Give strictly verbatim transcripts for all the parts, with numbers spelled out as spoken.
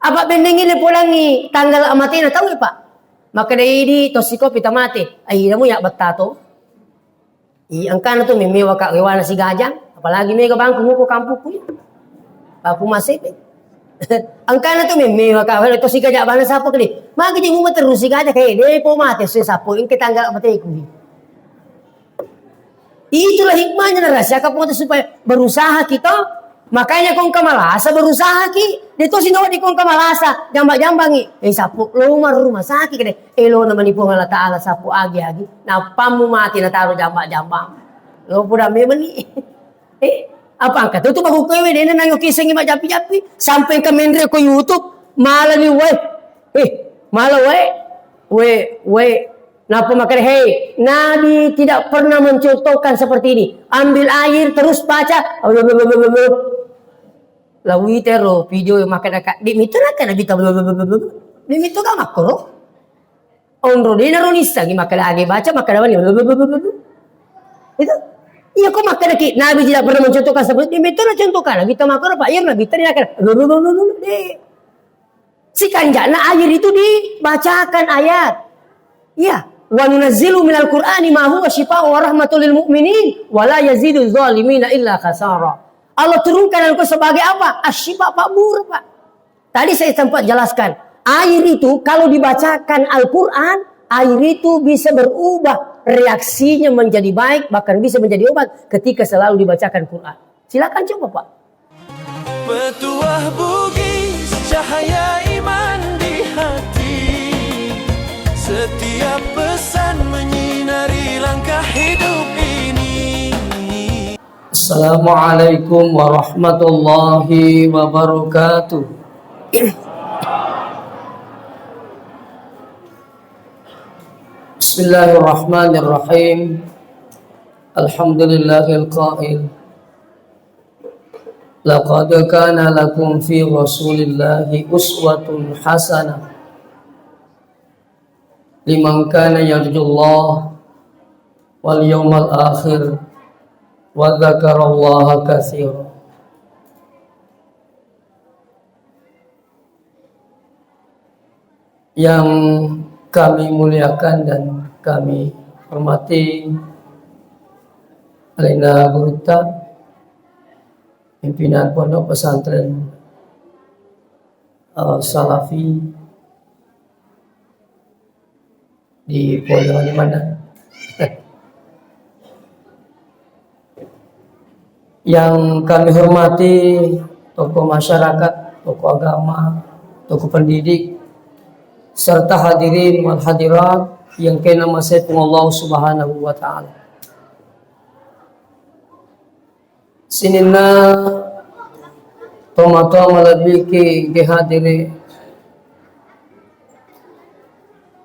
Apa bennengngi le podangngi tanggal matena tau e, Pak? Makkeda idi to sikopi tamate. Ai namu ya bettato. I engkana tu memmewa ka wewana sigajang, apalagi mega bangku muko kampukku. Aku masih. Engkana tu memmewa ka wewana to sigajang bana sapo kedi. Magi je mu terus sigajang kayak de po mate se sapo engke tanggal mateku. Itulah hikmahnya narahasiakan Puang supaya berusaha kita. Makanya kong kamalasa berusaha ki. Dia tu sinawa di kong kamalasa jambak-jambangi. Eh sapu lo rumah sakit kede. Eh lo namani Puang Allah Taala sapu agi-agi. Napammu mati nataro jambak-jambang. Lo pura memang ni. Eh apa angkat tu baru kue dena nang oke sengi mak japi-japi sampai ke menre ko YouTube malah ni wae. Eh malah wae. Wae wae. Napa makkeda, "Hei, Nabi tidak pernah mencontohkan seperti ini. Ambil air, terus baca." Lawitero video makkeda, "Kak, di mito naka Nabi ta-, di mito ka makkoro?" Onro dena ro nissangi makkeda age baca, makkeda wani. Itu. Iya, ko makkeda ki, "Nabi tidak pernah mencontohkan seperti ini." Di mito na contohkan, Nabi ta makkoro, Pak, iya, Nabi ta nakeda. Sikanjana air itu dibacakan ayat. Iya. "Wa nunazzilu minal Qur'ani ma huwa syifaa'un wa rahmatul lil mu'minin wa la yazidu zalimina illa khasara." Allah turunkan Al-Quran sebagai apa? Asyifa, Pak, murah, Pak. Tadi saya sempat jelaskan, air itu kalau dibacakan Al-Quran, air itu bisa berubah, reaksinya menjadi baik, bahkan bisa menjadi obat ketika selalu dibacakan Quran. Silakan coba, Pak. Petuah Bugis, cahaya iman di hati. Setiap pesan menyinari langkah hidup ini. Assalamualaikum warahmatullahi wabarakatuh. Bismillahirrahmanirrahim. Alhamdulillahil qail. Laqad kana lakum fi Rasulillahi uswatun hasanah liman kana yarjullah wal yawmal akhir wa dzakarallaha katsira. Yang kami muliakan dan kami hormati, alena gurutta, pimpinan Pondok Pesantren, eh, Salafi di Pondok di mana? Yang kami hormati tokoh masyarakat, tokoh agama, tokoh pendidik, serta hadirin wal hadirat yang kena masai Allah Subhanahu wa Ta'ala. Sininna tomatoa malebbiki engke hadiri.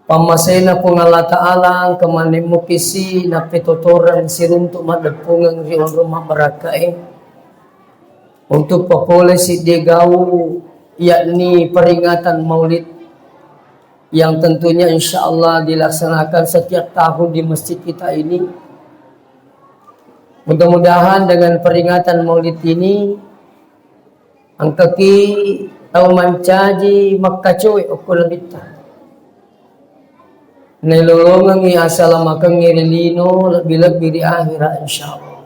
Pammasena Puang Allah Ta'ala engka manemmukisi nappetotoreng siruntuk maddeppungeng ri onrong mabbarakkae untuk papole siddi gau, yakni peringatan Maulid yang tentunya insya Allah dilaksanakan setiap tahun di masjid kita ini. Mudah-mudahan dengan peringatan Maulid ini, engkaki tau mancaji makkacoe okko Nabitta. Nailolongengi asalamakengnge ri lino, lebbi-lebbi ri akhirat, insya Allah.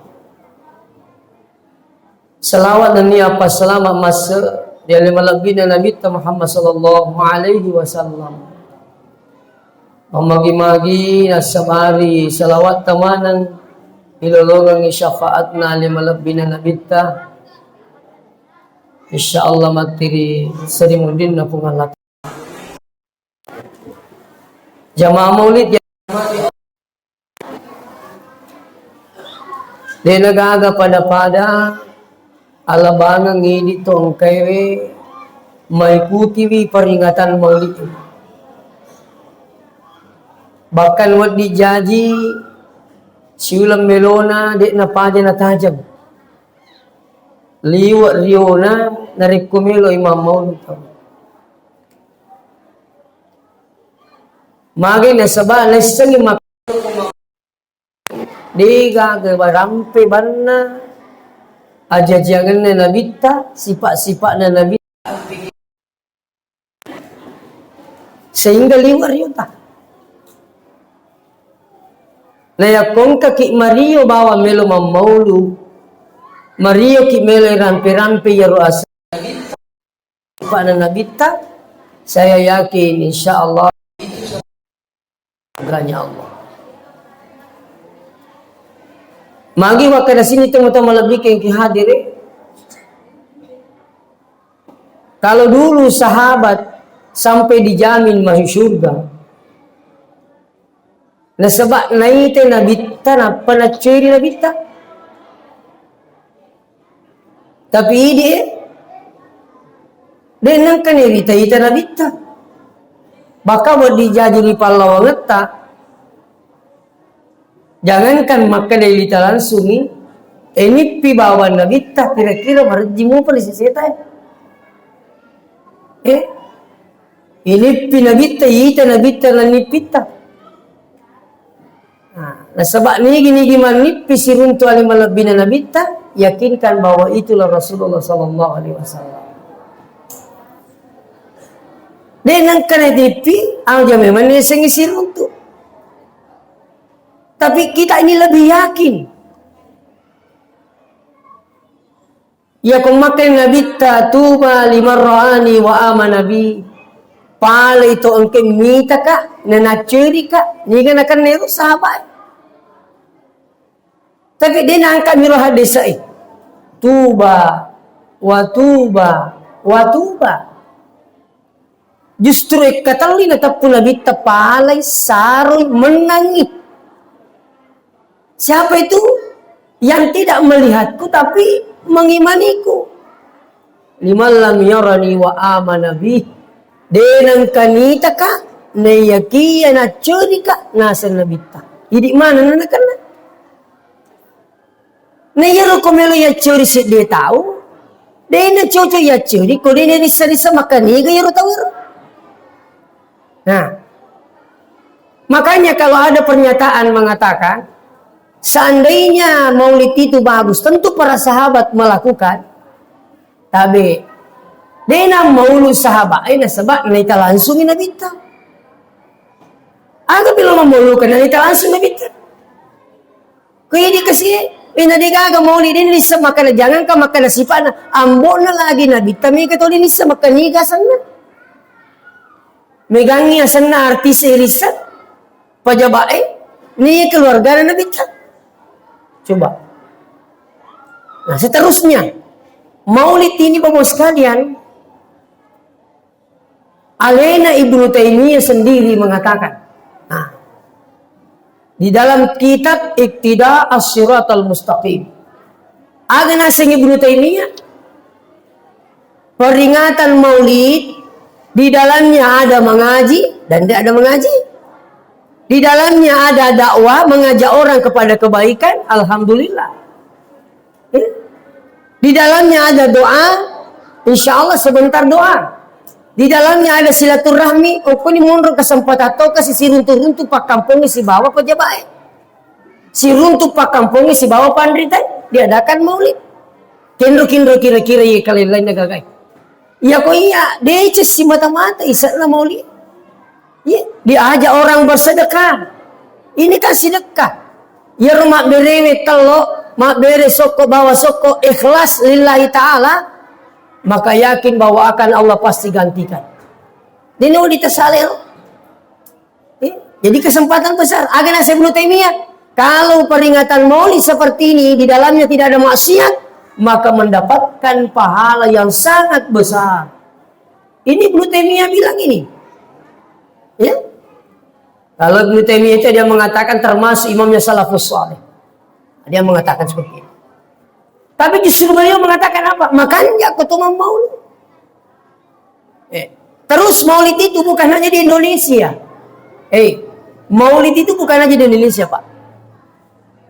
Salawat nennia passalama masse ri ale malebbina Nabitta Muhammad sallallahu alaihi wasallam. Mammagi-magi nassabari salawatta maneng ilolongengngi syafaatna ale malebbina Nabitta. Insya Allah mattiri seri mundinna Puang Allah. Jamaah Maulid yang de' nagaga pada-pada alabangeng idi to engkaewe maikutiwi peringatan Maulid. Bahkan wedding jaji siuleng melona de' napaja natajeng. Liwe' riona narekko melo Imam Maulid. Magi nasaba naissengngi mak-, de'gaga barampe banna ajajiangenna Nabitta, sipa'-sipa'na Nabitta. Sehingga liwa riota. Na yakko engkaki mario bawang melo mammaulu, marioki melo rampe-rampe iyaro asa-, pada Nabitta, saya yakin insya Allah surganya Allah. Magi wakkeda sini teman-teman lebih ke hadire. Kalau dulu sahabat sampai dijamin masuk surga, nasaba naita Nabitta, nappa naccoi ri Nabitta. Tapi idi, eh, de nengka naita-ita Nabitta. Bahkan buat dijaji ri pallawangetta, jangankan makkeda ilita langsungi, eh, nippi bawang Nabitta, kira-kira marejji mupa ri seseta, eh. Eh, inippi Nabitta, ita Nabitta, nannippitta. Nah, nasaba nigi-nigi mannippi siruntu ale malebbina Nabitta, yakinkan bahwa itulah Rasulullah sallallahu alaihi wasallam. De nengka naitippi, aja memang nasengi siruntu. Tapi kita ini lebih yakin. Iya ko makkeda Nabitta, "Tuba liman ra'ani wa amana bi." Palai to engke mitaka, nanaccerika, niga nakenna ero sahabat. Tapi de naangka miro haddese'e. Tuba, wa tuba, wa tuba. Justru ekkatelli nateppu Nabitta, palai, saroi, mennangi. Siapa itu yang tidak melihatku tapi mengimaniku? Liman lam yarani wa amana bih. De nengka nitaka, naiyakiya naccerika naseng Nabitta. Idi maneng nakenna. Na iyaro ko melo yaccori sedde tau, de na cocok yaccori ko de na rissa-rissa makkaniga iyaro tau ero. Nah, makanya kalau ada pernyataan mengatakan, seandainya maulid itu bagus, tentu para sahabat melakukan. Tabe, de na maulu sahabat, eh, nasaba naita langsungi Nabitta. Aga bilo mamaulukan naita langsung Nabitta. Ko idi kasi, eh, na degaga maulid ini lissa makkeda, jangankan makkeda sipana, ambona lagi Nabitta mega toli lissa makkeda niga asenna. Megangi asenna artis e lissa, pajabae, ni keluarga Nabitta. Coba. Nah, seterusnya, maulid ini, Bapak sekalian, alena Ibnu Taimiyah sendiri mengatakan, nah, di dalam kitab Iqtida As-Siratal Mustaqim, aga naseng Ibnu Taimiyah, peringatan maulid di dalamnya ada mengaji dan tidak ada mengaji. Di dalamnya ada dakwah, mengajak orang kepada kebaikan, alhamdulillah. Ya. Di dalamnya ada doa, insya Allah sebentar doa. Di dalamnya ada silaturahmi, okkoni monro kesempatan to kasi siruntu-runtu pakkampongi sibawa pejabat. Siruntu pakkampongi sibawa panrita, diadakan maulid. Kenro-kenro kira-kira iya kalian lain gagai. Iya ko iya, deceng simata-mata isa'na maulid. Iya, diajak orang bersedekah. Ini kan sedekah. Iyaro mabberewe tello, mabbere sokko bawa sokko ikhlas lillahi ta'ala, maka yakin bahwa akan Allah pasti gantikan. Dino ditesalero. Eh, jadi kesempatan besar. Aga naseng Ibnu Taimiyah, kalau peringatan maulid seperti ini di dalamnya tidak ada maksiat, maka mendapatkan pahala yang sangat besar. Ini Ibnu Taimiyah bilang ini. Ya. Kalau Ibnu Taimiyah itu dia mengatakan termasuk imamnya salafus saleh. Dia mengatakan seperti itu. Tapi justru beliau mengatakan apa? Makanya ketua maulid. Eh, terus maulid itu bukan hanya di Indonesia. Eh, maulid itu bukan hanya di Indonesia, Pak.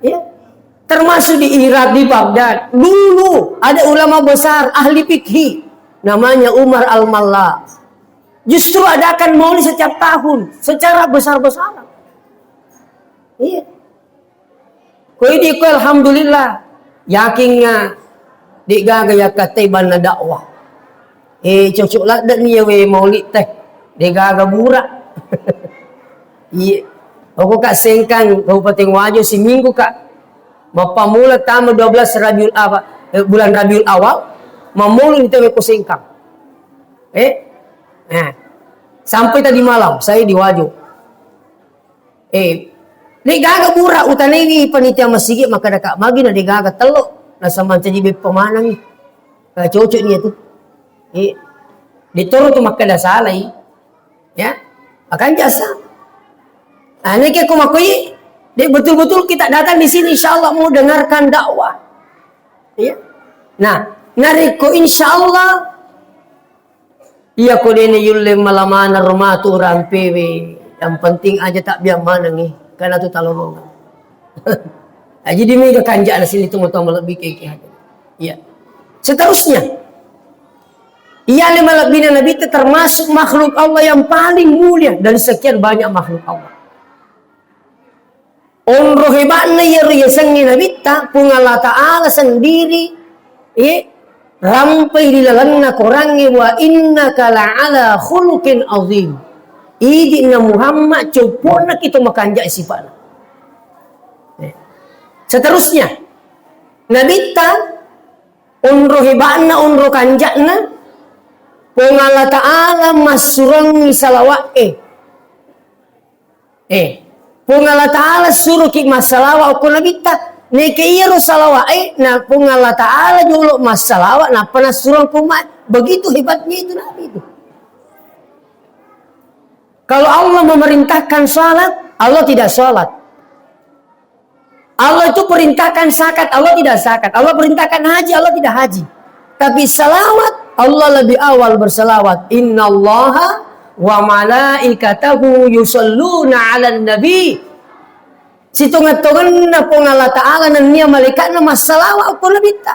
Ya. Termasuk di Irak, di Baghdad. Dulu ada ulama besar, ahli fikih, namanya Umar Al-Malla. Justru adakan maulid setiap tahun secara besar-besaran. Iya. Ko idi ko alhamdulillah, yakingnga de'gaga yakkatai banna dakwah. Eh, cocok ladde'ni yawe maulid teh, de'gaga bura. Iya. Pokokka Sengkang, Kabupaten Wajo, siminggu, Kak. Mappamula tama dua belas Rabiul Awal, eh, bulan Rabiul Awal, mammuluni tama ko Sengkang. Eh? Nah, sampai tadi malam saya di Wajo. Eh, de'gaga bura utanaiwi panitia masigi makkeda, Kak, magi na de'gaga tello, nasaba mancaji beppa manengngi. Nah, cocok ni tu. Eh, ditoro tu makkeda salai. Ya, akan jasa. Nah, ini kayak kau makoi, dek betul-betul kita datang di sini, insya Allah mau dengarkan dakwah. Ya. Nah, narekko insya Allah, iya ko dene yulle malamana romatu rampewe, yang penting aja tak biar manengngi, karena tu talolongan. Nah, jadi mega kanja'na sini tu mau tambah lebih kayak, kayak. Iya. Seterusnya, Iya, le malebbina Nabitta termasuk makhluk Allah yang paling mulia dari sekian banyak makhluk Allah. Onro hebatna iyaro yasengnge Nabitta, Puang Allah Ta'ala sendiri, eh, rampai di lalenna korangnge, "Wa innaka la'ala khuluqin azim." Idi'na Muhammad, coppo'na ki to makanja'e sipa'na. Eh. Seterusnya, Nabitta onro hebatna, onro kanja'na, Puang Allah Ta'ala massurongi salawa'e. Eh, Puang Allah Ta'ala suroki massalawa okko Nabitta. Neke iyaro salawa'e, na Puang Allah Ta'ala jolo massalawa, nappa nassurong ko umma. Begitu hebatnya itu Nabi itu. Kalau Allah memerintahkan salat, Allah tidak salat. Allah itu perintahkan zakat, Allah tidak zakat. Allah perintahkan haji, Allah tidak haji. Tapi salawat, Allah lebih awal bersalawat. Innallaha wa malaikatahu yusalluna 'alan nabi. Sitonget-tongenna Puang Allah Ta'ala nennia malaikatna massalawat ko Nabitta.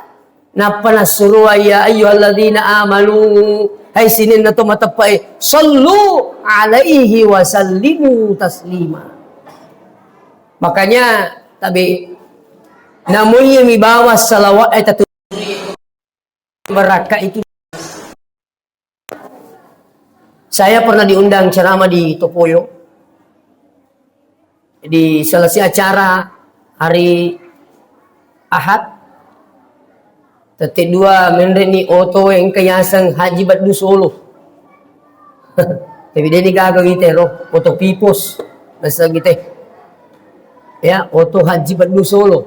Nappa nassuroi, "Ya ayyuhalladzina amanu," hai sininna to mateppe'e, "sallu alaihi wa sallimu taslima." Makanya, tabe, namoiye mi bawa salawat, eh, tatu barakka itu. Saya pernah diundang ceramah di Topoyo. Di selesai acara hari Ahad, tette dua menreni oto engka yaseng Haji Baddu Solo. Tapi deni gaga wite ro, oto Pipos, biasa gitu. Ya, oto Haji Baddu Solo.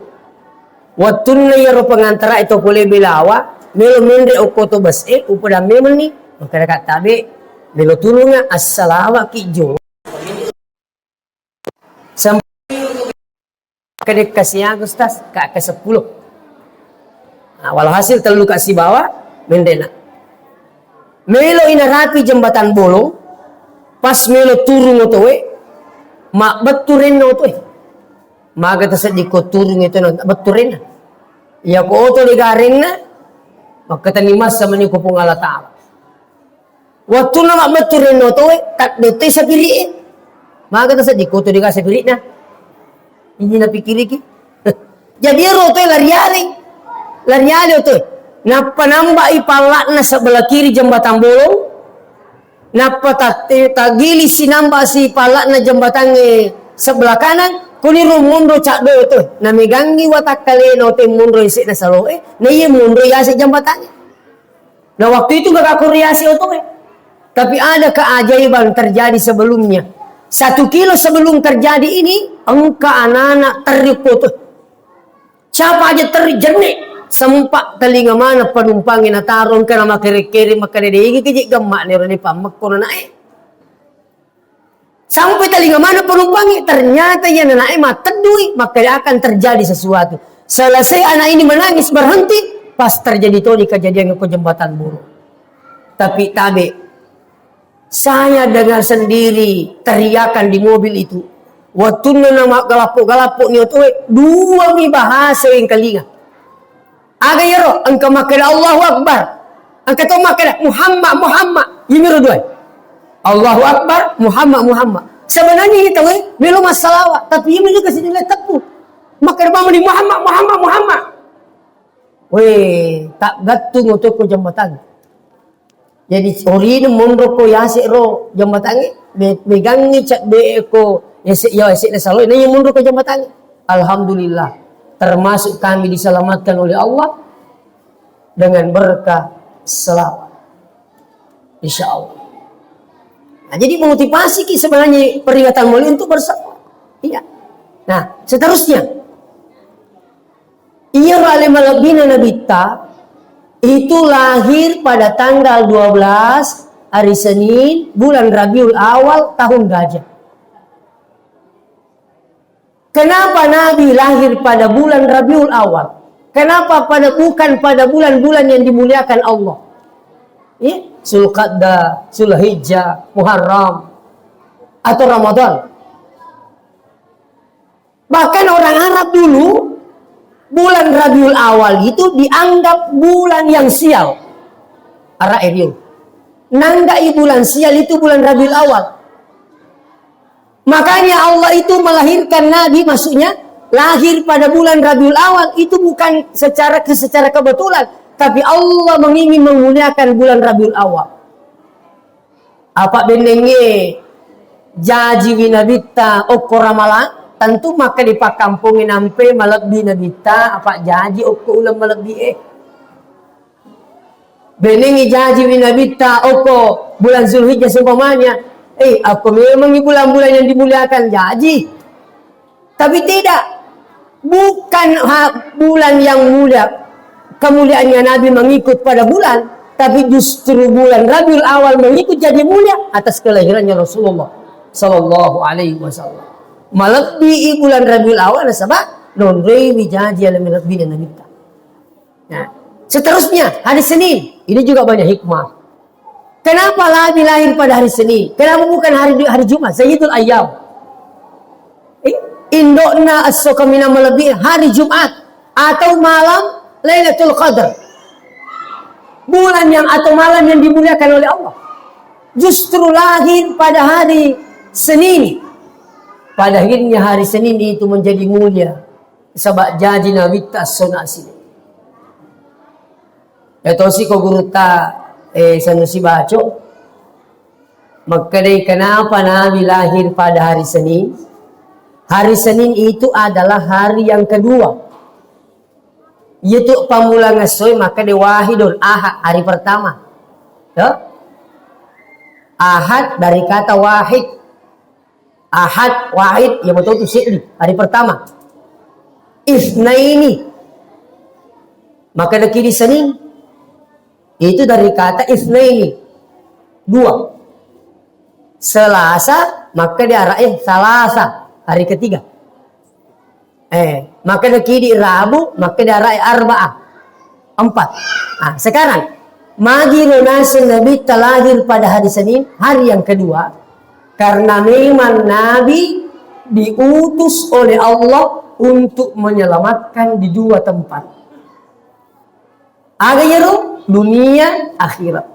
Wattunna iyaro pengantara itu pole belawa, melo menre okko to bus e, upada memang ni, maka dekat tabe, melo tulunga, assalawa ki jo. Sampai kedek kasi Agustus, ka ke sepuluh. Nah, walhasil tellu ka sibawa, menrena. Melo ina rapi jembatan bolong, pas melo turung otoe, mabbettu renna otoe. Maga taseddi ko turung itu na bettu renna. Iya ko oto de garenna, makkatenni massa mani ko Puang Allah Ta'ala. Wattunna mabbettu renna otoe, taddotte sapiri'e. Maga taseddi ko oto de ga sapiri'na. Ini napikiriki. Jadi ero otoe lari-lari. Lari-lari otoe. Nappa nambai palla'na sebelah kiri jembatan bolong. Nappa tatte-, tagili sinamba si palla'na jembatangnge sebelah kanan. Kuniro monro caddo otoe. Namegangi watakkalena otoe monro ise'na saloe. Na iye monro yase jembatangnge. Nah, waktu itu gak aku riasi otoe. Tapi ada keajaiban terjadi sebelumnya. Satu kilo sebelum terjadi ini, engka anak-anak terri otoe. Siapa aja terri jenne, sempak telinga mana penumpang yang nataro, engka nama kere-kere, maka dede ini kejik gemak nih, rene pammekko nae. Sampai telinga mana penumpangnya, ternyata ia nenaknya matteddui, maka akan terjadi sesuatu. Selesai anak ini menangis berhenti, pas terjadi toni kejadian ke jembatan burung. Tapi tabe, saya dengar sendiri teriakan di mobil itu. Wattunna nama galappo-galappo ni otoe, dua mi bahasa yang kelinga. Aga iyaro, engka makkeda Allahu Akbar. Engka to makkeda Muhammad, Muhammad. Iyamiro duae. Allahu Akbar, Muhammad, Muhammad. Sebenarnya ini tahu, eh, melo massalawa, tapi ini juga sini teppu. Makkeda mani Muhammad, Muhammad, Muhammad. Weh, tak gattung oto ko jembatan. Jadi orine monro ko yase ro jembatangnge. Me-, megangngi cedde'e ko ese-, ya, ese'na saloe, na iya munro ke jembatangnge. Alhamdulillah, termasuk kami diselamatkan oleh Allah dengan berkah selamat. Insya Allah. Nah, jadi memotivasi ki sebenarnya peringatan Maulid untuk bersedekah. Iya. Nah, seterusnya. Iyaro ale malebbina Nabitta itu lahir pada tanggal dua belas hari Senin bulan Rabiul Awal tahun Gajah. Kenapa Nabi lahir pada bulan Rabiul Awal? Kenapa pada, bukan pada bulan-bulan yang dimuliakan Allah? Ya, Zulqa'dah, Zulhijjah, Muharram, atau Ramadan. Bahkan orang Arab dulu, bulan Rabiul Awal itu dianggap bulan yang sial. Ara Eriu. Nanggai bulan sial itu bulan Rabiul Awal. Makanya Allah itu melahirkan Nabi, maksudnya lahir pada bulan Rabiul Awal itu bukan secara secara kebetulan, tapi Allah mengingin memuliakan bulan Rabiul Awal. Apa bennengnge jaji wi Nabitta okko Ramalang, tentu maka di pakkampongnge nampe malebbi Nabitta, apa jaji okko uleng malebbi e. Bennengngi jaji wi Nabitta okko bulan Zulhijjah seumpamanya, eh, okko memangngi bulan-bulan yang dimuliakan jaji. Tapi tidak, bukan ha-, bulan yang mulia, kemuliaannya Nabi mengikut pada bulan, tapi justru bulan Rabiul Awal mengikut jadi mulia atas kelahirannya Rasulullah sallallahu alaihi wasallam. Malebbi bulan Rabiul Awal nasaba nonroi wi jaji ale malebbina Nabitta. Nah, seterusnya, hari Senin. Ini juga banyak hikmah. Kenapa Nabi lahir pada hari Senin? Kenapa bukan hari hari Jumat? Sayyidul Ayyam. Eh, indokna esso kaminang malebbi hari Jumat atau malam Lailatul Qadar. Bulan yang atau malam yang dimuliakan oleh Allah. Justru lahir pada hari Senin. Pada akhirnya hari Senin itu menjadi mulia. Saba jaji Nabitta sona sini. Etosi ko gurutta, eh, Sanusi Baco, makkedai kenapa Nabi lahir pada hari Senin? Hari Senin itu adalah hari yang kedua. Yaitu pammulang essoe, makkeda wahidun, Ahad, hari pertama. Ya? Ahad dari kata wahid. Ahad, wahid, ya betul tu seddi. Hari pertama. Isnaini. Maka ada kiri Senin. Itu dari kata isnaini. Dua. Selasa, maka dia eh Salasa. Hari ketiga. Eh, maka ada kiri Rabu, maka dia eh Arba'ah. Empat. Nah, sekarang, magi naseng Nabitta lahir pada hari Senin, hari yang kedua, karena memang Nabi diutus oleh Allah untuk menyelamatkan di dua tempat. Aga iyaro? Dunia, akhirat.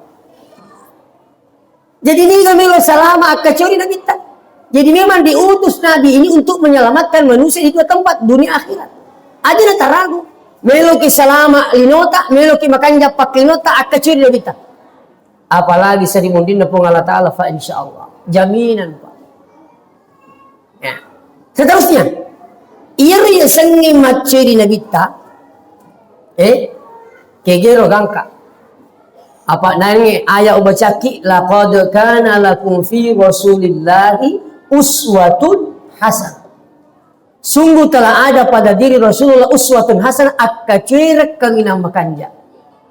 Jadi niga melo salama akkacoeri Nabitta. Jadi memang diutus Nabi ini untuk menyelamatkan manusia di dua tempat, dunia akhirat. Aja na taragu. Meloki salama linota, meloki makanja paklinota, akkacoeri Nabitta. Apalagi seri mundinna Puang Allah Ta'ala, fa insya Allah. Jaminan, Pak. Ya. Seterusnya, iyaro yasengnge maccoeri Nabitta, eh, kegero gangka. Apa nange ayat ubacaki, "Laqad kana lakum fi Rasulillahi uswatun hasanah." Sungguh telah ada pada diri Rasulullah uswatun hasanah, akkacoereng kaminang makanja.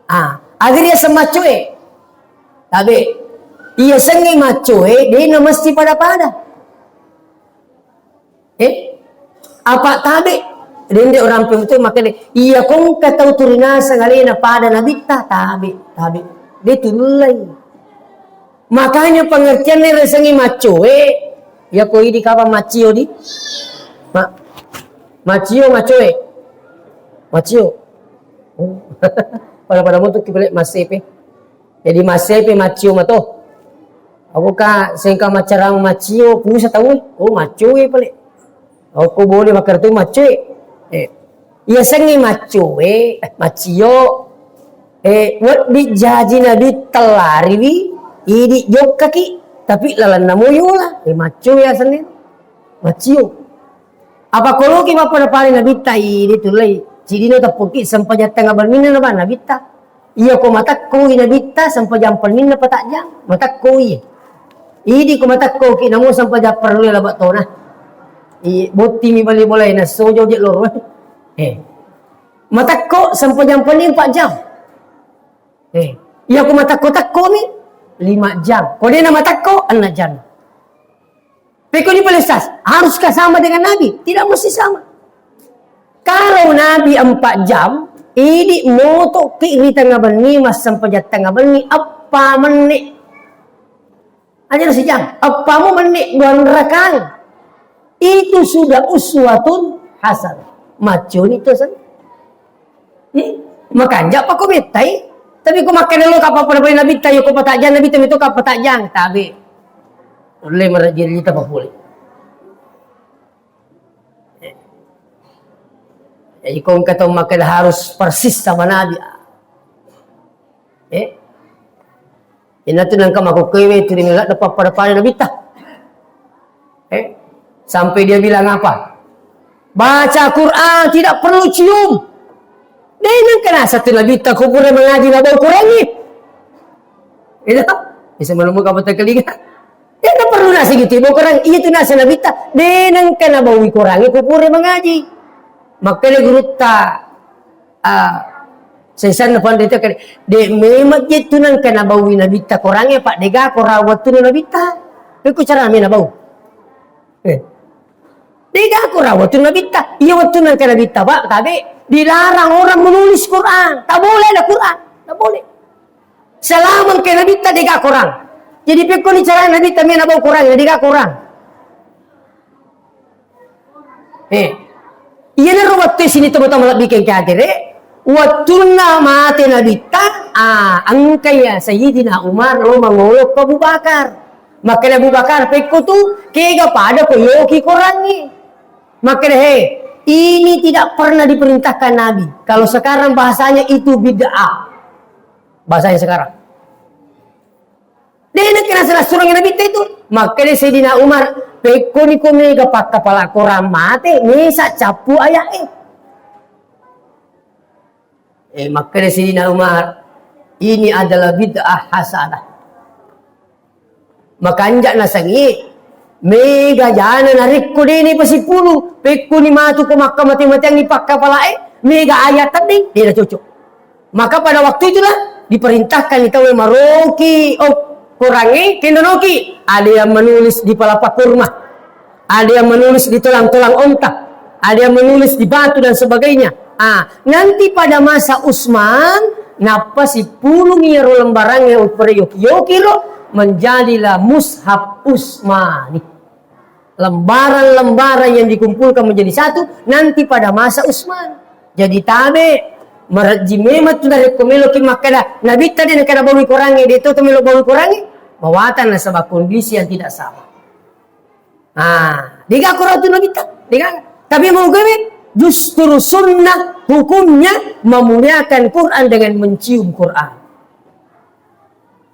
Ah, aga ri yaseng maccoe? Tabe. Iyasengnge maccoe, de na mesti pada-pada. Eh? Apa tabe? Dende orang pemutih makanya, iya kongka tau turinaseng alena pada Nabitta, tabe, tabe. De tullai. Makanya pengertianna yasengnge maccoe, ya ko idi kapang maccio di? Ma-, maccio, maccoe. Maccio. Oh. Pada-pada mutu ki pale massepe. Jadi massepe maccio mato. Aku ka sengka maccarama maccio, pusa tau. Oh, maccoe pale. Okko boleh makkeda tu maccoe. Eh, iyasengnge maccoe, eh, maccio. Eh, wedding jaji Nabitta lariwi, idi jokkaki. Tapi lalenna moyola, eh, maccio ya senni. Maccio. Apa koloki bappada pale nabitta idi tullei. Cidino teppuki sempajang tengnga benninna na bang nabitta. Iya ko matekkoi nabitta sempajang penninna patajang. Matekkoi. Idi ko matekkoki namo sempajang parellu laba tona. Iya, bottimi bali bolai na sojo je loro. Eh. Matekko sempajang penning empat jam. Eh, iya ko matekko-tekko mi lima jam. Ko dena matekko enam jam. Pekko ni pale Ustaz, haruskah sama dengan Nabi? Tidak mesti sama. Kalau Nabi empat jam, idi motoki ri tengnga benni, massempajang tengnga benni, eppa menni. Aja sijang, eppa mu menni dua rakang. Itu sudah uswatun hasanah. Maccioni to sen. Ih, makanja pa ko mettai. Tapi ko makkeda lo kapang pada Nabitta, yo ko patajang Nabitta, mito kapang patajang. Tabe. Ulle merajin lita papule. Jadi ko engka tau makkeda harus persis sama Nabi. Eh? Inatu nangka makukkewe tu ri ladde pappada-pada Nabitta. Eh? Sampai dia bilang apa? Baca Quran tidak perlu cium. Deh, nangka nasa tu Nabitta ko pura mengaji na bau Qurangi. Itu bisa menemukan betul kelinga. Dena perlu nasi gitu, bau Quran. Iya tu nasa Nabitta. Dena engka nabaui Qurangi ko pura mengaji. Makanya gurutta, ah, sesanna pandita kali. De memang je tu nangka nabaui Nabitta Qurangi, Pak, dega ko rawat tu Nabitta. Iku cara me nabau. Eh. Dega ko rawat tu Nabitta. Iya waktu nangka Nabitta, Pak, tabe dilarang orang menulis Quran. Tak boleh ada Quran. Tak boleh. Selama engka Nabitta dega Quran. Jadi pekko ni cara Nabitta mena bau Quran, dega Quran. Eh. Iyanaro wettu sini tau-tau malebbi kengke akhire, wettunna mate Nabitta, ah, engka ya Sayyidina Umar lo mangolo ko Abu Bakar. Makkeda Abu Bakar, pekko tu kega pada ko yoki Qurangi. Makkeda, he, ini tidak pernah diperintahkan Nabi. Kalau sekarang bahasanya itu bid'ah. Bahasanya sekarang. Dena kena salah surang Nabi itu. Makkeda Sayyidina Umar, pekko ni ko mega pakkapala Quran mate, mesa cappu ayat e. Eh, makkeda Sayyidina Umar, ini adalah bid'ah hasanah. Makanja nasengi, mega jana narekko deni pasipulu, pekko ni matu ko makka mate-mateangi pakkapala e, mega ayat tedding, dena cocok. Maka pada waktu itulah diperintahkan ni tauwe maroki, oh, Qurangi, kendonoki. Ada yang menulis di palapa kurma, ada yang menulis di tulang-tulang onta, ada yang menulis di batu dan sebagainya. Ah, nanti pada masa Utsman, nappa sipulung iyaro lembarangnge upere yoki-yoki ro, menjadilah Mushaf Utsmani. Lembaran-lembaran yang dikumpulkan menjadi satu nanti pada masa Utsman. Jadi tabe, marejji memang tu narekko meloki makkeda, Nabitta de nakeda bawi Qurangnge, de to melo bawi Qurangnge, mawatang nasaba kondisi yang tidak sama. Ah, dega Quran tu Nabitta, dega. Tapi mau gawe justru sunnah hukumnya memuliakan Quran dengan mencium Quran.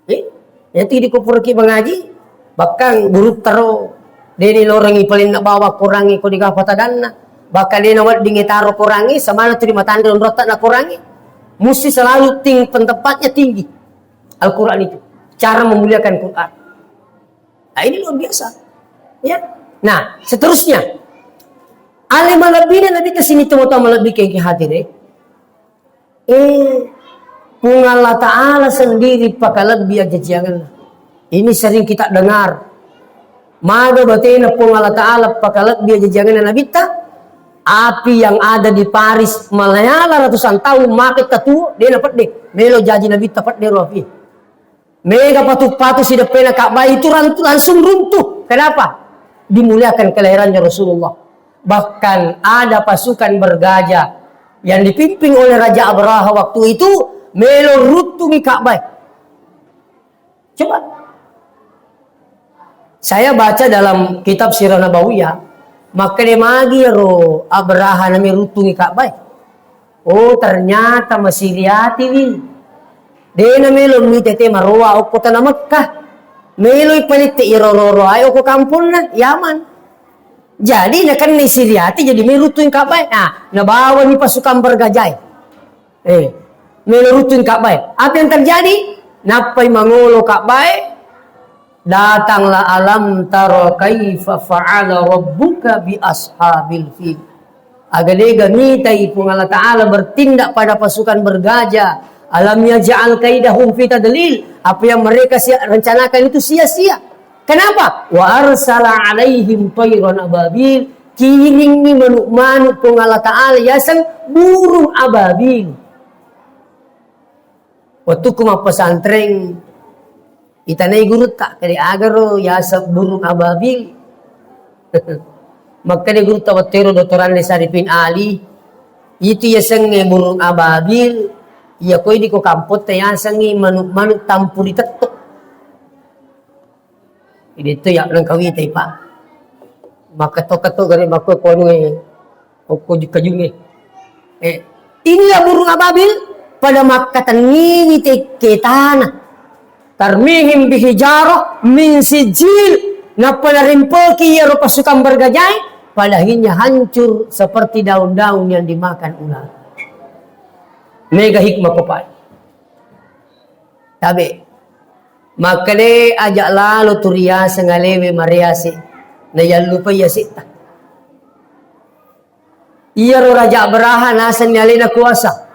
Eh, yati di ko puraki mangaji, bahkan gurutta ro, deni lorengi paling nak bawa Qurangnge ko dega patadanna, bahkan dena wedding taro Qurangnge, semana tu di matanre onrotta na Qurangnge, mesti selalu ting-, tempatnya tinggi Al-Quran itu, cara memuliakan Quran. Nah, ini luar biasa. Ya. Nah, seterusnya. Ale malebbina Nabitta sini tau-tau malebbi kengke hadire. Eh, Puang Allah Ta'ala sendiri pakalebbi ajajiangenna. Ini sering kita dengar. Maga batena Puang Allah Ta'ala pakalebbi ajajiangenna Nabitta, api yang ada di Paris menyala ratusan tahun, maka tatu, dena pedde. Melo jaji Nabitta pedde ro api. Mega patu-patu sideppena Ka'bah itu ran-, langsung runtuh. Kenapa? Dimuliakan kelahirannya Rasulullah. Bahkan ada pasukan bergajah yang dipimpin oleh Raja Abraha waktu itu melo ruttungi Ka'bah. Coba. Saya baca dalam kitab Sirah Nabawiyah, makkeda magi ro Abraha nameruttungi Ka'bah. Oh, ternyata masiriatiwi. Dena melo mi tete maroa okko tana Mekkah. Meloi palette iro roro ae oko kamponna Yaman. Jadi nakennai Siriate, jadi mai ruttung Ka'bae. Nah, nabawani pasukan bergajah e. Eh, melo ruttung Ka'bae. Apa yang terjadi? Nappai mangolo Ka'bae, datanglah alam tara kaifa fa'ala rabbuka bi ashabil fil. Aga dega mitai Puang Allah Ta'ala bertindak pada pasukan bergajah. Alam yaj'al kaidahum fi tadlil. Apa yang mereka sia-, rencanakan itu sia-sia. Kenapa? Wa arsala alaihim tairan ababil. Kiringi manuk-manuk Puang Allah Ta'ala yaseng burung ababil. Wettukku mappesantreng, itanai gurutta, kede agaro yaseng burung ababil. Makkede gurutta wettero Doktor Andi Saripin Ali, itu yasengnge burung ababil, iya koi di ko kampotta yasengngi manuk-manuk tampuri tetto. Idetto ya nengkawitai, Pak. Makketo-keto gare makko konue. Okko jukka junge. Eh, inilah burung ababil pada makkatenniwi tekke tanah. Tarmihim bihijarah min sijil. Nappa narempoki iyaro pasukan bergajai, pada akhirnya hancur seperti daun-daun yang dimakan ular. Mega hikmah ko, Pak. Tabe. Makkede aja lalo tu riaseng alewe marease. Nayallupai yasetta. Iyaro Raja Abraha nasenni alena kuasa.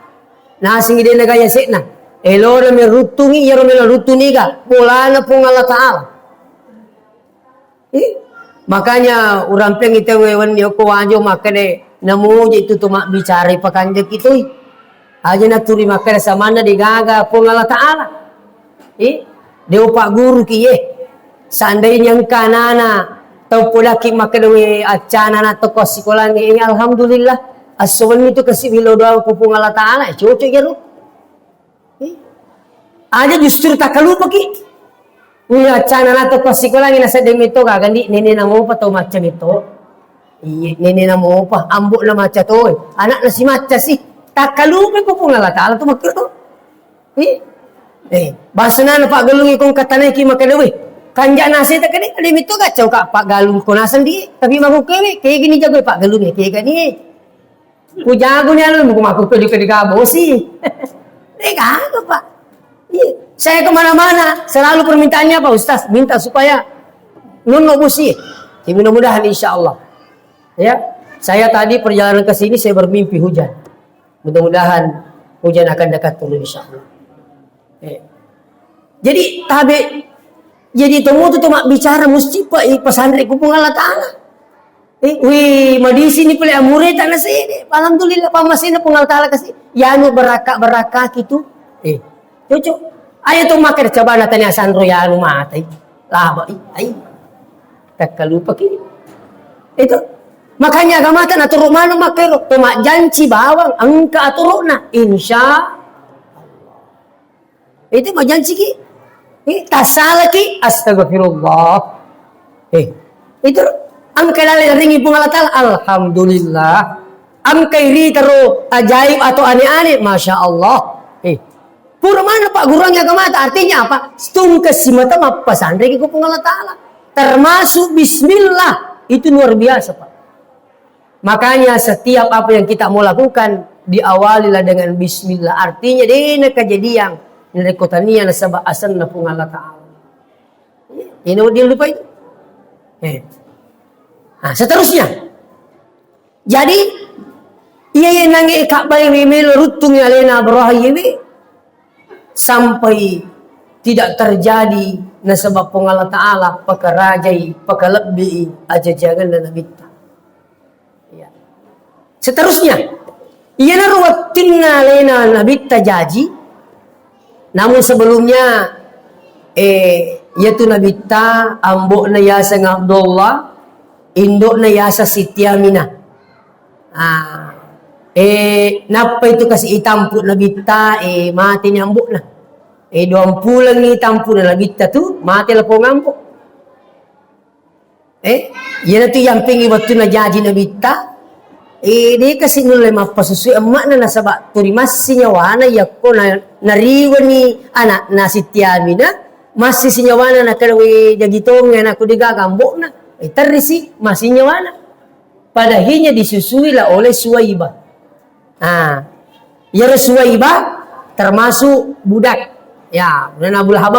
Nasengngi de naga yase'na. Elona meruttungi, iyaro melo ruttungi ga bolana Puang Allah Ta'ala. Eh, makanya urampengi tauwe wenni okko wajo makkede namoje itu to mabbicara ipakanjaki toi. Aja naturi makkeda samanna degaga Puang Allah Ta'ala. Eh, de upagguruki, eh. Seandainya engka anana tau podaki makkeda we accana anak toko assikolangnge, eh, alhamdulillah. Esso wenni tu kasi wilo doang ku Puang Allah Ta'ala, eh, cocok jaro. Eh, aja justru takkalupaki. Wih, accana anak toko assikolangnge nasedding metto gaga ndi, nene namopa tau macca metto. Iye, nene namopa, ambo na macca to, eh. Anak na si macca si. Takkalupai ko Puang Allah Ta'ala tu makkeda to. Eh, eh, bahasana na paggalungi kong katanaiki makkeda we. Kanja naseta kede, kede metto gacau ka paggalung ko naseng di, tapi makukewe, kegini jago paggalungi, kegani. Ku jago ni anu, ku makkukkue di kede gabosi. Eh, gaga, Pak. Iya. Saya kemana-mana, selalu permintaannya apa, Ustaz? Minta supaya nonno bosi. Ya, mudah-mudahan, insya Allah. Ya, saya tadi perjalanan ke sini, saya bermimpi hujan. Mudah-mudahan hujan akan dekat turun, insya Allah. Eh. Jadi tabe, jadi tomoto to mabbicara musti pa, eh, pasanre ku Puang Allah Ta'ala. Eh, wih, madisini pole amureta nasede. Alhamdulillah, pammasena Puang Allah Ta'ala kasi. Yanu beraka-beraka gitu. Eh, cocok. Ayo to makkeda cabana tania sanro yanu matai. Laba, i, ai. Takkalupaki. Itu. Makanya agamata naturu manu makkero. To majjanci bawang, engka aturuna. Insya Itu majanciki. Eh, tassalaki, astagfirullah. Eh, itu engka laleng ringi Puang Allah Ta'ala, alhamdulillah. Engka iri taro ajaib atau ane-ane, masya Allah. Eh, pura mana Pak gurangnya ke mata, artinya apa? Stungke si mata mappasanreki ku Puang Allah Ta'ala. Termasuk bismillah, itu luar biasa, Pak. Makanya setiap apa yang kita mau lakukan, diawalilah dengan bismillah. Artinya, dena kejadian, narekko tania nasaba asenna Puang Allah Ta'ala. Ini dia lupa itu. Eh. Nah, seterusnya. Jadi, iya, iya, nange Ka'bah yang melo ruttung alena Abraha yewe. Sampai tidak terjadi nasaba Puang Allah Ta'ala pakarajai, pakalebbi ajajangenna Nabitta. Ya. Seterusnya, iyanaro wettunna alena Nabitta jaji, namun sebelumnya, eh, iyatu Nabitta, ambo'na yaseng Abdullah, indo'na yaseng Siti Aminah. Ah, eh, nappa itu kasi itampu Nabitta, eh, mate ni ambo'na. Eh, duampulengngi tampuna Nabitta tu, mate lapong ambo. Eh, iyanatu yampingi wettunna jaji Nabitta, eh, de kasi nulle mappasusui emma'na nasaba turi massi nyawana yakko na-, nariweni ana'na Siti Aminah, Massi sinyawana, nakkeda, "We, jaji tongngi anakku, degaga ambo'na." Eh, terrisi, massi nyawana. Pada akhirnya disusui lah oleh Suwaibah. Nah, iyaro Suwaibah termasuk budak. Ya, budak Abu Lahab.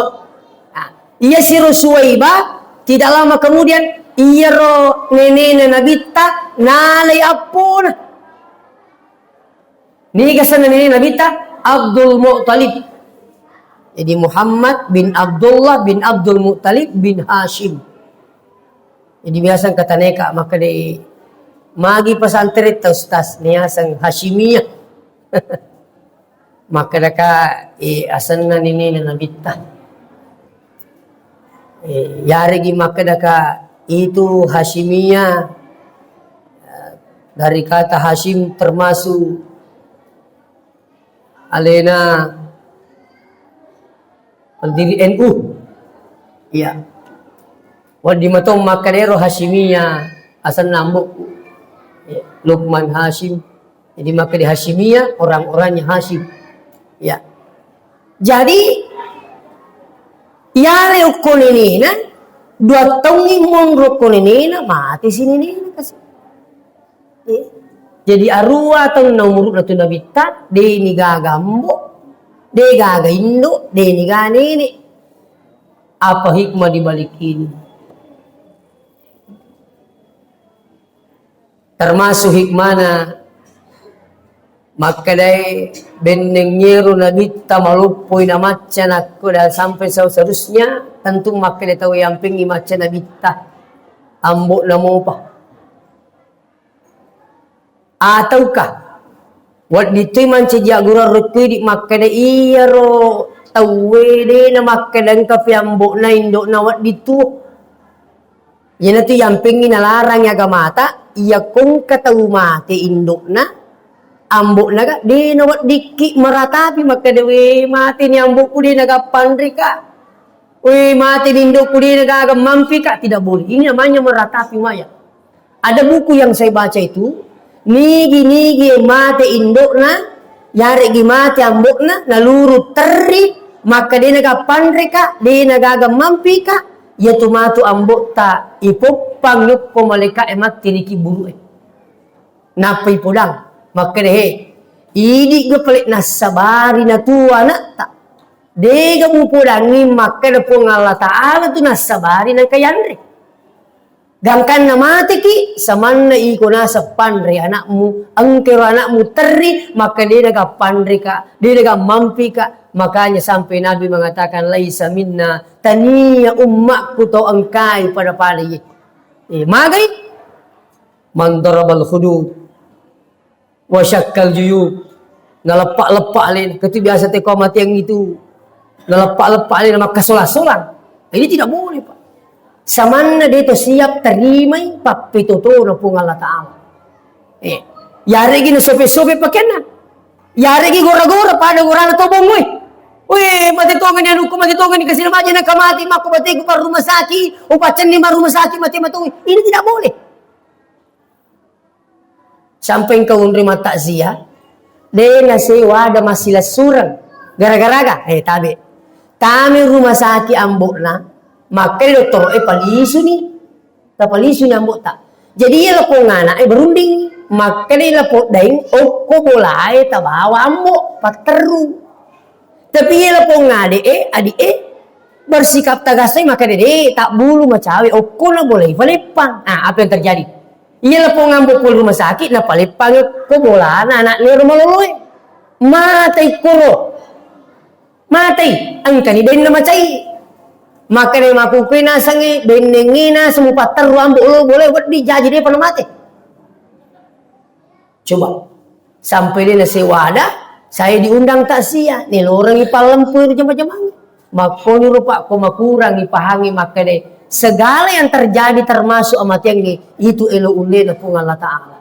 Nah, iya siro Suwaibah, tidak lama kemudian, iyaro nenena Nabitta nalai appona. Niga asenna nene Nabitta? Abdul Muttalib. Jadi Muhammad bin Abdullah bin Abdul Muttalib bin Hashim. Jadi biasa engka taneka, makkeda, "Magi pesantren ta Ustaz, niaseng Hasyimiyah?" Makkedaka, "Eh, asenna nenena Nabitta." Eh, yaregi makkedaka, "Itu Hasyimiyah." Eh, dari kata Hasyim termasuk alena pendiri N U. Iya. Wedding mato makkeda ero Hasyimiyah, asenna ambo'ku. Iya. Lukman Hasyim. Jadi makkeda Hasyimiyah, orang-orangnya Hasyim. Iya. Jadi, iyare okko nenena, dua taungngi monro okko nenena, mate si nenena kasi. Eh, jadi aruwa taunna umuru'na tu Nabitta, de' nigaga ambo', de' gaga indo', de' nigaga nene'. Apa hikmah di balik ini? Termasuk hikmahna, makkedai bennengngero Nabitta maloppoi namacca nakko dan sampai seterusnya, tentu makkeda tau yampengngi macca Nabitta, ambo'na mopa. Ataukah wedding toi mancaji aggurang rokko idi' makkeda, iyaro tauwe de' namakkeda engka pi ambo'na, indo'na wedding tuo. Iyanatu yampengngi nalarangi agamata, iyakko engka tau mate indo'na, ambo'na ga de' naweddikki maratapi makkeda, "We, mateni ambo'ku de' naga panreka. We, mateni indo'ku de' nagaga mampika." Tidak boleh. Ini namanya meratapi mayat. Ada buku yang saya baca itu, nigi-nigi mate indo'na, yare'gi mate ambo'na, naluru terri, makka de' naga panreka, de' nagaga mampika, iyatu matu ambo'ta ipoppang yokko malaika'e matti ri kiburu'e. Nappa ipodang, makkeda, "He, idi'ga pale' nassabari natuo ana'ta? De'ga mupodangngi makkeda Puang Allah Ta'ala tu nassabari nengka yanre. Gangkanna mateki, samanna iko naseng panre ana'mu, engkero ana'mu terri, makka de' naga panreka, de' naga mampika." Makanya sampai Nabi mengatakan, "Laisa minna, tania ummakku tau engkai pada-pada iye." Eh, magai? Man darabal hudud wa syakkal juyub. Naleppa-leppa alena. Itu biasa teko matiang itu. Naleppa-leppa alena, makkasola-sola. Ini tidak boleh, Pak. Samanna de' to siap terimai pappetotona Puang Allah Ta'ala. Eh, yaregi nasope-sope pakenna. Yaregi gora-gora pada gorana to bongngoe. Weh, mate tongeng ni anukku, mate tongeng ni kasina maja, naka mate makko bateku pa rumah sakit, upaccenni ma rumah sakit, mate matongeng. Ini tidak boleh. Sampai engka unri mattakziah, de' nasewa ada massilessureng. Gara-gara ga? Eh, tabe. Tami rumah sakit ambo'na, makka dottoro'e palisuni. Tapalisuni ambo'ta. Jadi iya lapong ana'e berunding, makka de' lapong daeng okko bolae tabawa ambo', patterru. Tapi iya lapong ade'e, adi'e, bersikap tegas toi, makka de', "De', tabbulu macawe, okko na bolai paleppang." Ah, apa yang terjadi? Iya lapong ambo' pole rumah sakit, napaleppang ko bolana ana'na ero maloloe. Matei koro. Matei, engkani denna macai. Makkedai makkukue nasengnge, bennengnge naseng mupatterru ambo' lo bolae wedding jaji de'pa namate. Coba. Sampai de' nasewa ada, saya diundang takziah, nelorengi pallempu ri jama-jamangnge. Makkoniro, Pak, ko makurang ipahangi makkeda, segala yang terjadi termasuk amateangnge, itu elo ullena Puang Allah Ta'ala.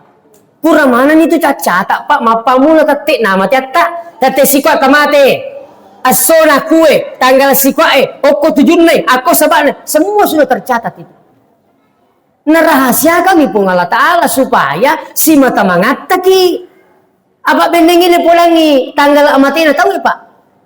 Pura manenni tu caccata, Pak, mappamula tette' namate atta, tette' sikua' tamate, assona kue, tanggal sikua'e, okko tujunna, akko saba'na, semua sudah tercatat itu. Narahasiakangngi Puang Allah Ta'ala supaya simata mangattaki. Apa bennengngi napodangngi tanggal amatena tauwe, Pak?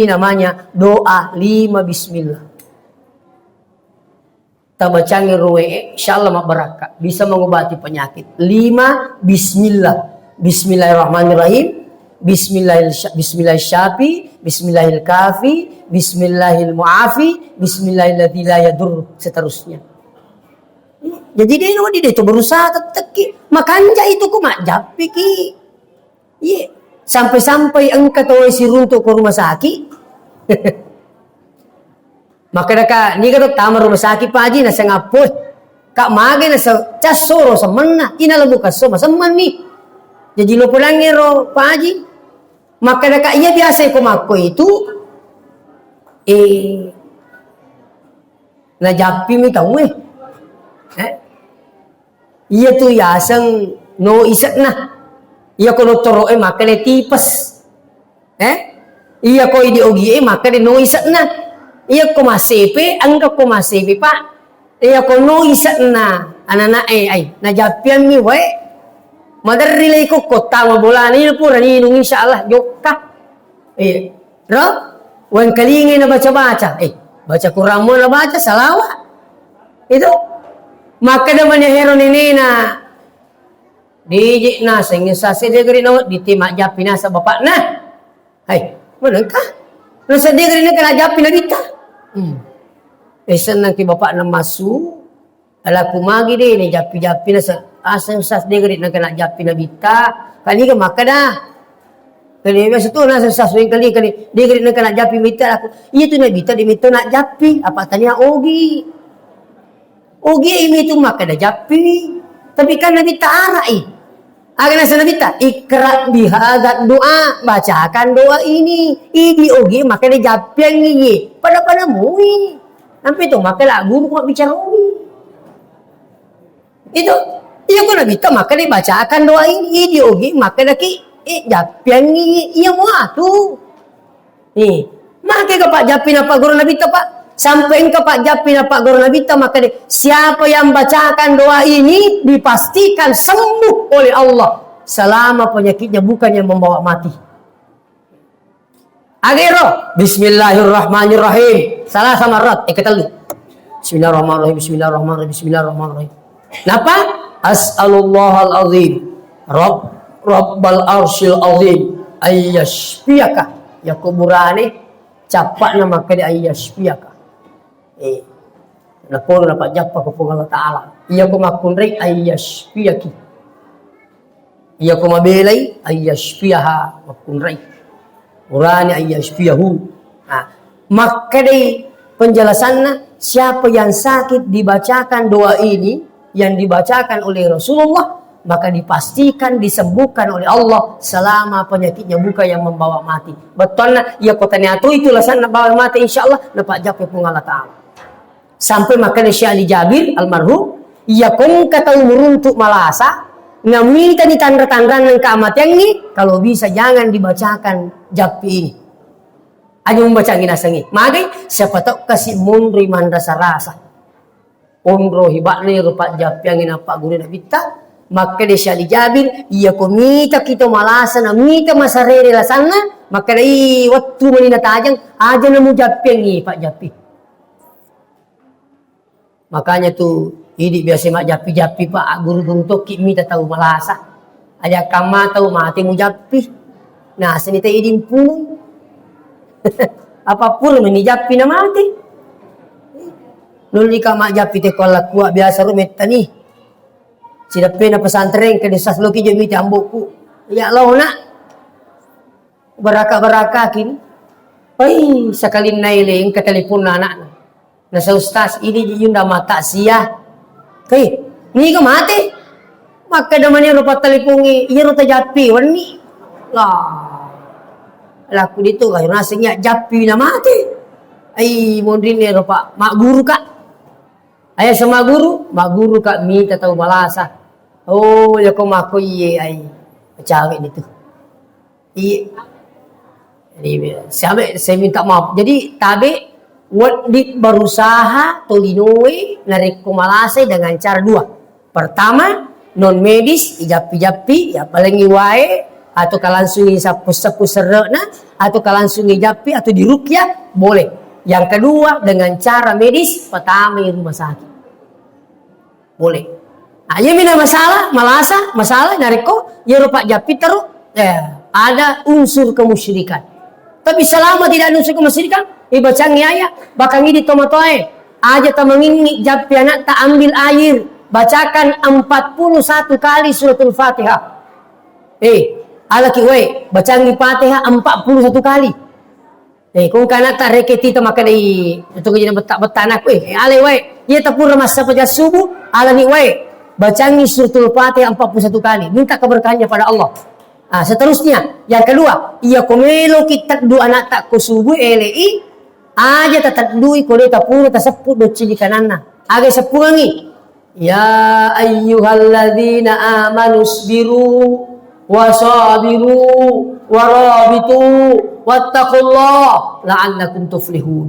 ini namanya doa lima bismillah. Tabacangi ruwe, insyaallah mabbarakka. Bisa mengobati penyakit. Lima bismillah. Bismillahirrahmanirrahim. Bismillahil sya-, bismillahil syafi, bismillahil kafi, bismillahil muafi, bismillahilladzi la yadur, seterusnya. Jadi de' no, de' tu berusaha tettekki. Makanja itu ku majjappiki. Iye, sampai-sampai engka tau siruntuk ke rumah sakit. Makkedaka, niga to tama rumah sakit, Pak Haji, naseng apoi. Kak, mage nasa cassoro semenna, ina lebu kasso masemmenni. Jadi lo podangnge ro, Pak Haji. Makkedaka, iya biasa ko makko itu, eh, najappimi tauwe. Eh? Iya tu yaseng no isekna. Iya ko dottoro'e makkeda tipes. Eh? Iya ko idi ogie, maka de no ise'na. Iya ko masepe, engka ko masepe, Pak. Iya ko no ise'na, anana'e, ai, najappiammi wae. Maderri lei ko, ko tama bolana, ini pura ninung, insya Allah, jokka. Iya. Ro? Wengkalingai na baca-baca. Eh, baca Quran mo na baca, salawa. Itu. Maka de mani hero nenena. Diji naseng sase de geri na, diti majappi nasa bapakna. Hai, manengka? Nasa de geri na kena jappi nabitta. Hmm. Eh, senang ki bapakna masu. Alaku magi de ni jappi-jappi nasa, aseng sas de geri na kena jappi nabitta. Kani ke maka dah. Kali biasa tu nasa sas weng kali, kali de geri na kena jappi nabitta aku. Iya tu nabitta di mito na jappi, apa tania ogi. Ogi imi tu makkeda jappi. Tapi kan Nabitta ara'i. Aga nasa Nabitta, "Iqra bihadza doa, bacakan doa ini." Idi ogi makkeda jappiangngi ye. Pada-pada mui. Sampai tu makkeda guru ko mabbicara ogi. Itu, iya ko Nabitta makkeda bacakan doa ini. Idi ogi makkeda ki, eh, jappiangngi ye. Iya mua tu. Nih, make ka Pak Jappi na Pak Guru Nabitta, Pak. Sampai engka Pak Jappi na Pak Guru Nabitta, maka de-, siapa yang bacakan doa ini dipastikan sembuh oleh Allah selama penyakitnya bukan yang membawa mati. Agero, Bismillahirrahmanirrahim. Salah sama rat, eh, ketellu. Bismillahirrahmanirrahim, Bismillahirrahmanirrahim, Bismillahirrahmanirrahim. Napa? As'alullahal azim. Rabb-, Rabbal arsyil azim. Ayyashfiyaka. Ya kuburane, cappa'na makkeda ayyashfiyaka. Eh, napolo napajjappa ko Puang Allah Ta'ala. Iya ko makkunrai ayyashfiyaki. Iya ko mabelai, ayyashfiyaha, makkunrai. Urani ayyashfiyahu. Nah, makkedai penjelasanna, siapa yang sakit dibacakan doa ini, yang dibacakan oleh Rasulullah, maka dipastikan disembuhkan oleh Allah selama penyakitnya bukan yang membawa mati. Bettuanna, iya ko tania tu itu lasanna bawa mati, insya Allah, napajjappa Puang Allah Ta'ala. Sampai makkeda Syekh Ali Jabir almarhum, iya ko engka tau muruntu malasa, namuitani tanra-tanranna engka amateangngi, kalau bisa jangan dibacakan jappi ini. Aja membacangi nasengi. Magai, siapa tahu kasi monroi manrasa-rasa. Onro hiba'na ero pajjappiangngi na Pak Guru Nabitta, makkeda Syekh Ali Jabir, iya ko mitaki to malasa, namita masarere lasanna, makkeda i wettu mani natajeng, aja namujappiangngi pajjappi. Makanya tu, idi biasa majjappi-jappi, Pak, agguru-guru tokki mita tau malasa. Aja kamma tau mate mujappi. Nah, seni te idi mpunu. Apa pura meni jappi na mate. Nulli ka majjappi te ko Allah kua biasa ro mettani. Sidappena pesantren ke desa loki je mita ambokku. Ya Allah, nak. Baraka-barakakin. Oi, sakalinna ele engka teleponna anakna. Nasa ustaz, ini ji yunda mata sia. Hei, niga mate? Makkeda mani ro pattelepongi, iyaro tajappi wenni. Lah. Laku ditu, ayo naseng iya jappi na mate. Ai, mondrinne ro Pak, magguru ka. Ayo sama guru, magguru ka mita tau malasa. Oh, ya ko mako iye ai. Cawe ditu. Iya. Jadi, saya, saya minta maaf. Jadi, tabe wedding berusaha tolinoe narekko malasai dengan cara dua. Pertama, non medis, ijappi-jappi, ya paling wae, atau kalangsungi sappu-sappu serrena, atau kalangsungi jappi, atau dirukyah, boleh. Yang kedua, dengan cara medis, pertama di rumah sakit. Boleh. Nah, iya mina masalah, malasa, masalah, narekko, iyaro pajjappi tero, eh, ada unsur kemusyrikan. Tapi selama tidak ada unsur kemusyrikan, ibacangi ayat, bahkan ini tomatoe, aja tamanginni jappi anak tak ambil air, bacakan empat puluh satu kali suratul Fatihah. Eh, alaki wae, bacangi Fatihah empat puluh satu kali. Eh, kong kana ta reke tita makkeda i, itu kejadian betta-, bettana, eh, ale wae. Iya tapura massa pajak subuh, alani wae. Bacangi suratul Fatihah empat puluh satu kali. Minta keberkahannya pada Allah. Ah, seterusnya, yang kedua, iya ko melo ki teddu anak tak ko subuh, ele i, aja tateddui ko de tapura taseppu docci di kananna. Aga seppuangi. Ya ayyuhalladzina amanu isbiru wa sabiru wa rabitu wattaqullah la'allakum tuflihun.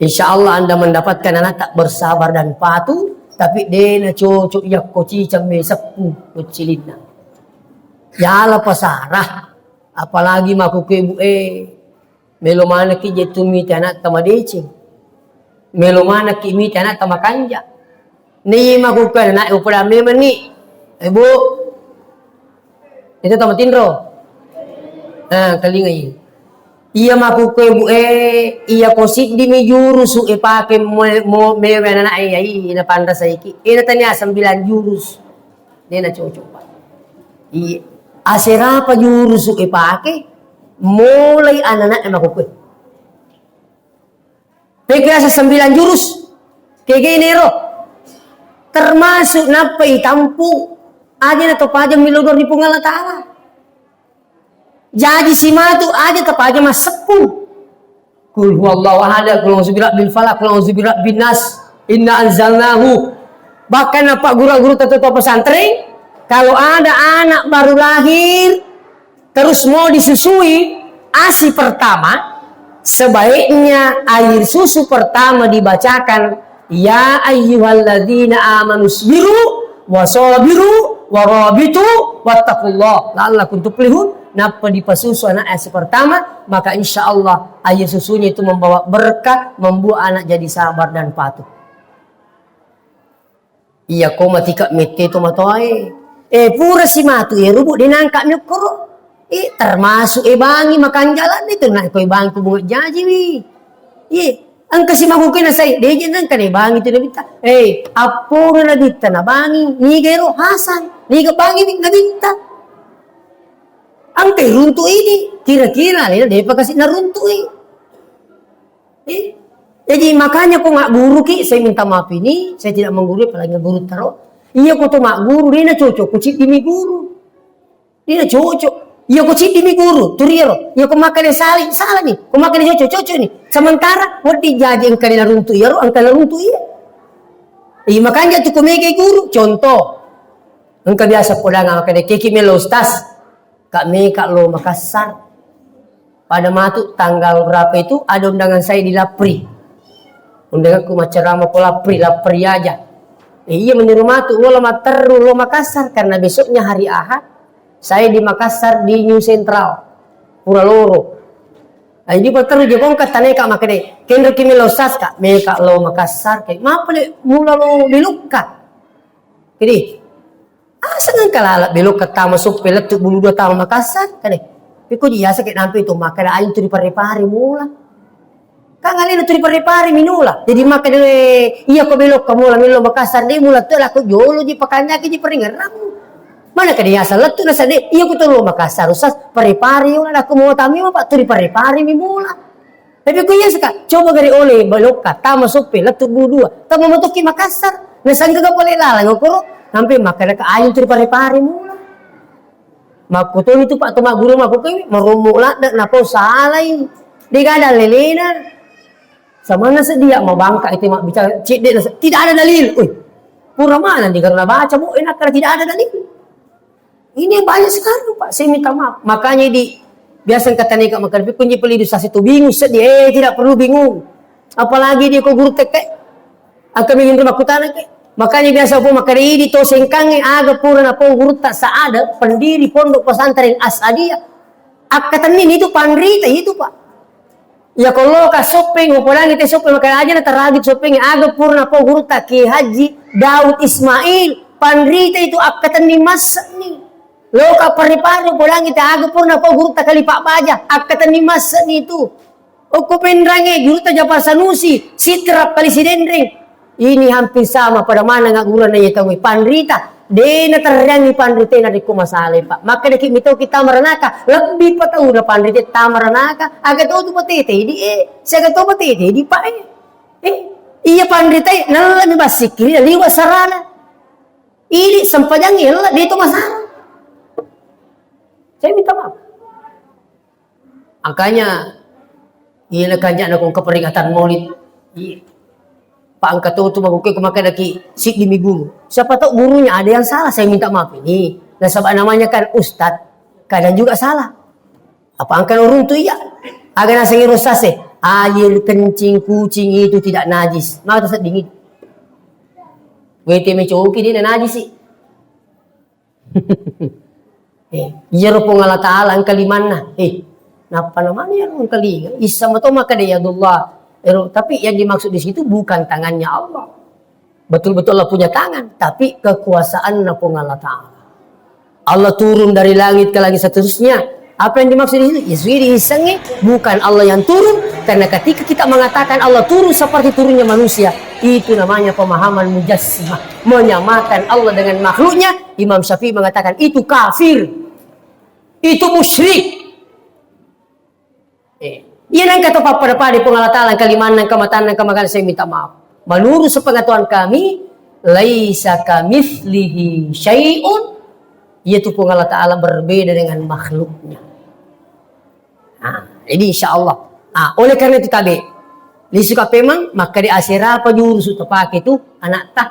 Insya Allah Anda mendapatkan anak tak bersabar dan patuh, tapi dena cocok yakko cicang meseppu mucilinna. Jala pasarah, apalagi makkukue bu e, melo manekki je tu mita anak tamadeceng. Melo manekki mita anak tamakanja. Ni makkukue anak upada memang ni. Eh, Bu. Itu tama tinro. Ah, kalingai. Iya makkukue bu e, iya ko siddimi jurusu e pake mo, mo mewe anak e, ai, na panra saiki. Ina tania sembilan jurus. Dena cocok, Pak. Iya. Aserapa jurusu e pake, mulai anak e makkukue. Pekirasa sembilan jurus. Kege nero. Termasuk nappa itampu. Aja na to paja milo dua ri Puang Allah Ta'ala. Jaji simatu aja to paja masseppu. Qul huwallahu ahad, qul a'udzu birabbil falaq, qul a'udzu birabbin nas, inna anzalnahu. Bahkan apa guru-guru tetu pesantren, kalau ada anak baru lahir, terus mau disusui, asi pertama, sebaiknya air susu pertama dibacakan, "Ya ayyuhalladzina amanu sbiru wa sabiru wa rabitu wattaqullah la'allakum tuflihun." Nappa dipasusu anak asi pertama, maka insya Allah air susunya itu membawa berkah, membuat anak jadi sabar dan patuh. Iya ko matika mette to matoae. Eh, pura simatu e rubu dinangka mi okkoro. Eh, termasuk e bangi makanjalan itu na ko e bangi ko bunga jaji wi. Iya, engka simaguke na sai, deje nengka ne bangi tu nabitta. Eh, apporo nabitta na bangi, niga ero Hasan, niga bangi nabitta. Engka runtu ini, kira-kira alena depa kasi naruntu i. Eh, jadi makanya ko nggak guru ki, saya minta maaf ini, saya tidak menggurui, apalagi guru taro. Iya ko to mak guru, dia na cocok, ko ciddi mi guru. Dia na cocok. Iya ko ciddi mi guru, turiero. Iya ko makkeda sali, salah nih. Ko makkeda cocok, cocok nih. Sementara, wedding jaji engka na runtu iyaro, engka na runtu iya. Iya, makanya tu ko mega guru, contoh. Engka biasa podang makkeda keki melo ustaz. Kak, meka lo Makassar. Pada matu tanggal berapa itu ada undangan saya di Lapri. Undanganku maccarama ko Lapri, Lapri aja. Eh, iya menyeru matu, lo matteru lo Makassar karena besoknya hari Ahad. Saya di Makassar di New Central, Pura Loro. Nah, ini patteru je kongka taneka makkeda, kenro kimi lo sas, Kak, meka lo Makassar, kayak, mapa le mula lo belokka? Jadi, aseng engka lala belokka tama Soppe lettu bulu dua tama Makassar, kade. Piko ji asa ke nampe itu makkeda aing tu ripare-pare mula. Kan alena tu ripare-pare minula. Jadi makkeda, iya ko belokka mula melo Makassar de mula tu lako jolo ji pakanyaki ji peringerang. Mana kade asa lettu na sade, iya ko tolo Makassar usas pare-pare yola lako mula tami apa tu ripare-pare mi mula. Tapi ko iya seka, coba gari oleh belokka, tama Soppe, lettu bulu dua, tama matoki Makassar, na sanggaga pole lalang okoro, sampai makkeda ka ayu tu ripare-pare mula. Makkutoni tu Pak Toma Guru makkukewe, marommo ladde napau salai, dega ada lelena. Samanna sedia mabangka itu mak bicara cedde na se-, tidak ada dalil. Ui, pura mana di karena baca bu, enak karena tidak ada dalil. Ini yang banyak sekarang, Pak. Saya minta maaf. Makanya di, biasa kata neka makan, kunci pelidu sasi tu bingung sedih. Eh, tidak perlu bingung. Apalagi dia ko guru teke. Angka mingin rumah kutana ke. Makanya biasa pun makan ini to sengkange aga pura na po guru tak saada pendiri pondok pesantren Asadiyah. Akka tenin itu panrita itu, Pak. Iya ko loka Soppeng, upodangi te Soppeng, maka aja na taragi Soppeng, aga purna pau gurutta Kiai Haji Daud Ismail, panrita itu akkatenni masse'ni. Loka Parepare, upodangi te aga purna pau gurutta Kali Pak Baja, akkatenni masse'ni itu. Okko Penrange, gurutta Japar Sanusi, Sitra Kali Sidenreng, ini hampir sama, pada maneng gurana iya tauwe. Panrita, de naterreangngi panrita narekko masalai, Pak. Makkedaki mito kita maranaka, lebbi pa tau na panrita tamaranaka, aga to tu patete idi, eh, siaga to patete idi, Pak, eh. Eh, iya panrita, nallami bassikkiri, liwa sarana. Idi sempajangngi, ella, de to masalah. Saya minta maaf. Makanya, iya na kanja'na ko engka peringatan Maulid. Iya. Pak, engka to tu makuke ko makkedaki siddi mi guru. Siapa tahu gurunya ada yang salah, saya minta maaf ini. Nasaba namanya kan ustad. Kadang juga salah. Apa engka uruntu iya? Aga nasengngi rosase, air kencing kucing itu tidak najis. Maka sedding itu. Wete mecoki dia najis sih. Eh, iyaro Puang Allah Ta'ala engka limanna. Eh, nappa namanya iyaro engka lima. Issa mato maka dia Allah. Ero, tapi yang dimaksud di situ bukan tangannya Allah. Betul-betul Allah punya tangan, tapi kekuasaanna Puang Allah Ta'ala. Allah turun dari langit ke langit seterusnya. Apa yang dimaksud di sini? Ya, sudah diisengi, bukan Allah yang turun, karena ketika kita mengatakan Allah turun seperti turunnya manusia, itu namanya pemahaman mujassimah, menyamakan Allah dengan makhluknya. Imam Syafi'i mengatakan itu kafir, itu musyrik. Eh, iya nengka to pappada-pada Puang Allah Ta'ala, engka limanna, engka matanna, engka magana, saya minta maaf. Menurut sepengetahuan kami, laisa kamitslihi syai'un, yaitu Puang Allah Ta'ala berbeda dengan makhluknya. Nah, jadi insya Allah. Ah, oleh karena itu tabe, lisuka pemang, maka di asera apa jurus tu pakai tu anak tah.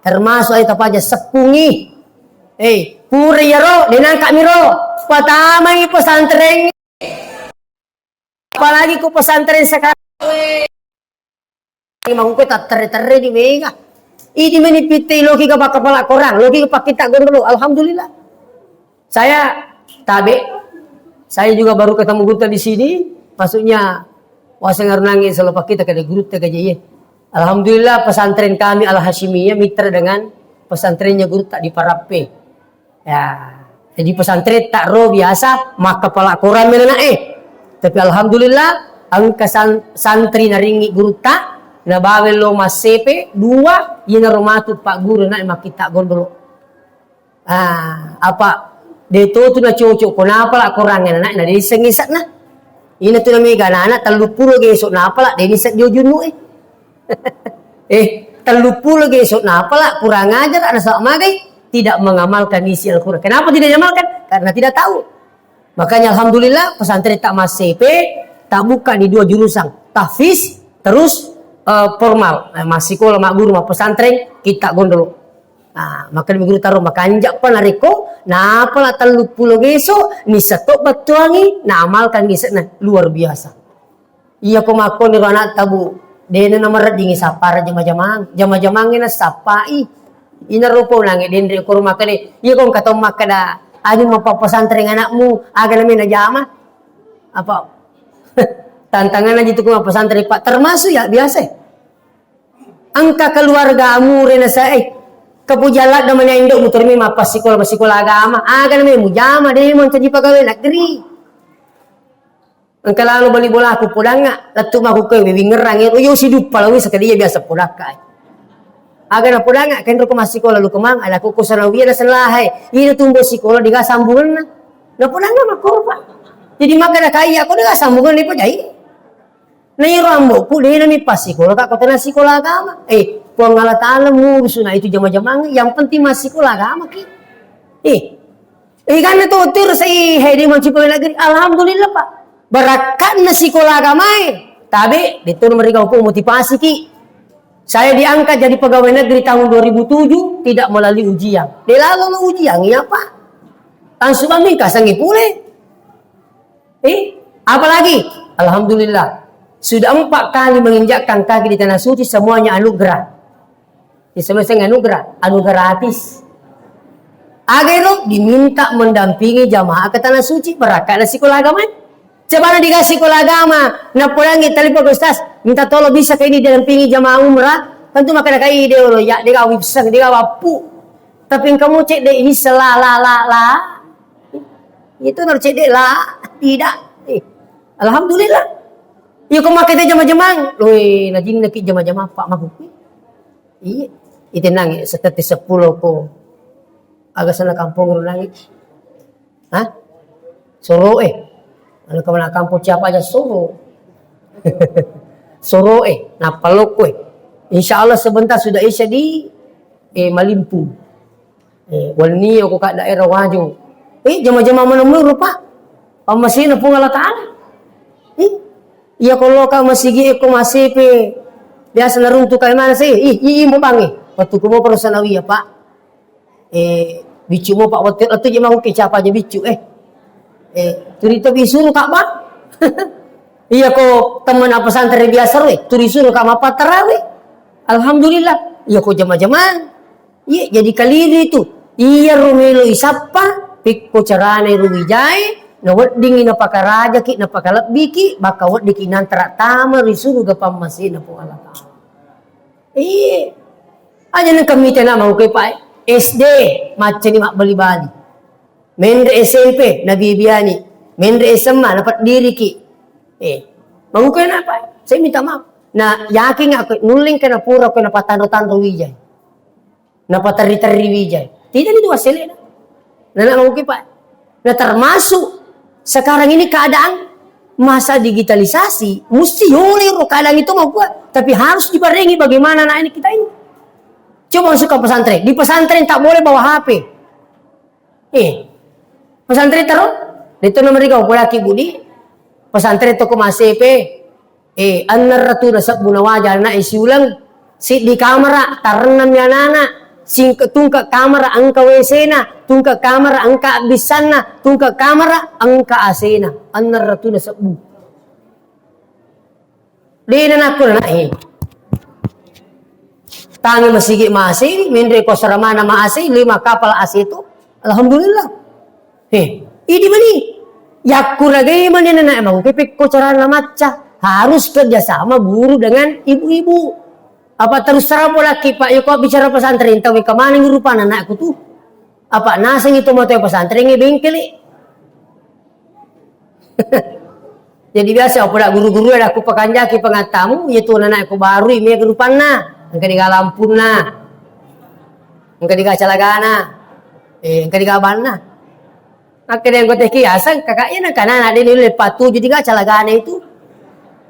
Termasuk aja tapaja sepungi. Eh, pura yaro, denang kami ro. Patamai pesantren. Apalagi ku pesantren sekarang. Mangko tatterre-terre di mega. Ini meni pitte loki ke pakkapala korang, loki ke pakkitta gondolo. Alhamdulillah. Saya tabe, saya juga baru ketemu gurutta di sini. Maksudnya, wase ngarunangi selalu pakkita ke gurutta ke jeye. Alhamdulillah pesantren kami Al Hasyimiyah mitra dengan pesantrennya gurutta di Parappe. Ya, jadi pesantren tak ro biasa makkapala korang mena eh. Tapi alhamdulillah engka san-, santri naringi gurutta, nabawa lo massepe dua, ina ro matu pak guru na makkitta gondolo. Ah, apa de to tu na cocok ko napala korang na na de seng isakna. Ina tu na mega na tellu pulo geso napala de ni dio junnu eh. Eh, tellu pulo geso napala kurang ajar, ada salah magai, tidak mengamalkan isi Al-Quran. Kenapa tidak diamalkan? Karena tidak tahu. Makanya alhamdulillah pesantren tak massepe, tak buka di dua jurusan, tahfiz terus eh, formal. Eh, masih sekolah mak guru mak pesantren kita gondolo. Nah, maka guru taro makanja pa narekko napala tellu pulo geso nisa to battuangi naamalkan gisena luar biasa. Iya ko makkoni ro anatta, Bu, dena namareddingi sappara jama-jamang. Jama-jamangnge nassappai. Ina ro ponangnge denre ko ro makkeda, iya ko engka tau makkeda, aju mappappesantren anakmu, aga nami najama? Apa? Tantangan aja tu ko mappesantren, Pak. Termasuk ya biasa. Engka keluargamu rena sae. Kepujaladda mani indo mutermi mappassikola, passikola agama. Aga nami mujama, de mancaji pegawai negeri. Engka lalo bali bolaku podangnga, lettu mako ke wewingerang ero, yo siduppa lawi sekali biasa podakka. Aga na podangnga, kenro ko massikola lu kemang, anakku ko sanawiyah na selahai. Ina tumbo sikola dega sambungenna. Na podangnga makko, Pak. Jadi maka na kaya ko dega sambungenna pajai. Na iro amboku de nami passikola ka kotana sikola agama. Eh, Puang Allah Ta'ala murusu na itu jama-jamang, yang penting massikola agama ki. Eh, Iganna to terus sai hede mancaji pegawai negeri. Alhamdulillah, Pak. Barakkanna sikola agamae. Tabe, de to meriga upo motivasi ki. Saya diangkat jadi pegawai negeri tahun dua ribu tujuh, tidak melalui ujian. De lalo lo ujian, iya, Pak. Langsung mami kasangi pule. Eh, apalagi? Alhamdulillah. Sudah empat kali menginjakkan kaki di tanah suci, semuanya anugerah. Disebut anugerah, anu gratis. Aga ero diminta mendampingi jamaah ke tanah suci, barakka na sikola agama. Coba na dikasih sikola agama, napodangi telepon ke ustaz, minta tolong bisa ke ini didampingi jamaah umrah. Tentu maka nakai ide olo, ya, dega wipseng, dega wappu. Tapi engka mo cedde isa la, la, la, la. Itu naro cedde la, tidak. Eh, alhamdulillah. Iya ko makkeda jama-jamang. Loe, najinna ki jama-jamang, Pak, mako. Iya. Ite nangi, setete seppulo ko. Aga sana kampung ro nangi. Hah? Soro eh. Anu kemana kampung siapa aja soro. Soro eh, nappa lokko eh. Insya Allah sebentar sudah isya di eh, Malimpu. Eh, wenni ko ka daerah Wajo. Eh, jama-jama mana mulu, Pak? Pammasina Puang Allah Ta'ala. Eh, iya ko loka masigi ko masepe. Biasa naruntu kai mana sih? Ih, ih, ih, mo bangi. Waktu ku mo perlu sanawiyah, Pak. Eh, biccu mo, Pak, waktu itu je mau ke siapa aja biccu, eh. Eh, turi topi suro ka, Bang? Iya ko temen apa pesantren biasa ro, eh, turi suro ka mappattarawe. Alhamdulillah. Iya ko jama-jamang. Iya, jadi kaliru itu. Iya ro melo isappa, pikko carana ro wijae, na weddingi napakarajaki, napakalebbiki, bakka weddiki nantara tama ri suruga pammasena Puang Allah Ta'ala. Iya. Aja nengka mite na mau ke, Pak. S D, maccani mabbali-bali. Menre S M P, nabibiani. Menre S M A, napeddiriki. Eh, mau ke napa? Saya minta maaf. Nah, yakin aku, nullingka napura ko napatanro-tanro wijai. Napaterri-terri wijai. Tidak itu hasilnya. Nah, nak mau ke, Pak. Nah, termasuk sekarang ini keadaan masa digitalisasi, mesti yole ro keadaan itu mau kuat. Tapi harus dibarengi bagaimana anak ini kita ini. Coba masuk ke pesantren. Di pesantren tak boleh bawa H P. Eh, pesantren taro? Itu nomor tiga, boleh ki budi. Pesantren toko masepe. Eh, enneng ratuna sebbu nawaja anak siuleng. Siddi kamara, tarennammi anana. Singke tungke kamara, engka W C-na. Tungke kamara, engka abbisanna. Tungke kamara, engka A C-na. Enneng ratuna sebbu. Dena nakko na, eh. Tangi masigi masih, menre ko seramana ma A C, lima kapal A C itu. Alhamdulillah. Eh, idi mani. Yakkuragai mani anak mau ke pekko carana macca. Harus kerjasama guru dengan ibu-ibu. Apa terus terang bolaki, Pak, yoko bicara pesantren, tahu kemana rupana anakku tuh? Apa naseng itu mau tahu pesantren bengkel? Jadi biasa, apa dak guru-guru ada aku pekanjaki pengattamu, ya tuh anak aku baru ini rupanna, engka diga lampunna, engka diga calagana, eh, engka diga banna. Makkeda anggota kiaseng, kakak, iya nang kanana de nulle patuju diga calagana itu.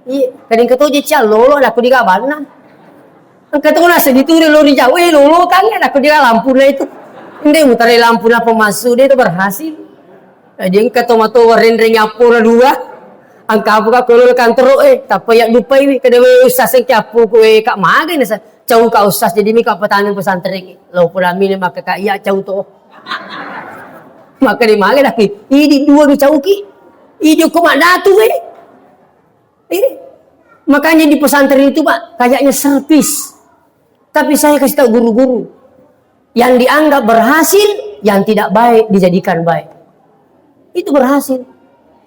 Iya, kadang keto je cial lolo, ada aku diga banna. Engka to nasa dituri lori jauh, eh, lolo kan, ada aku diga lampunna itu. Ende mutare lampunna pemassu de itu berhasil. Jadi engka to mato renreng appo na dua. Engka apa ka lolo kantoro, eh, tappa ya dupai wi, kada we usaseng ki appo ku, eh, kak magai nasa. Cau ka ustaz, jadi mi ka petani pesantren. Lo pura mini maka ka iya cau to. Maka di maka dah ki, idi dua mi cau ki. Idi ko mak datu, eh. Eh. Makanya di pesantren itu, Pak, kayaknya servis. Tapi saya kasih tahu guru-guru, yang dianggap berhasil, yang tidak baik dijadikan baik. Itu berhasil.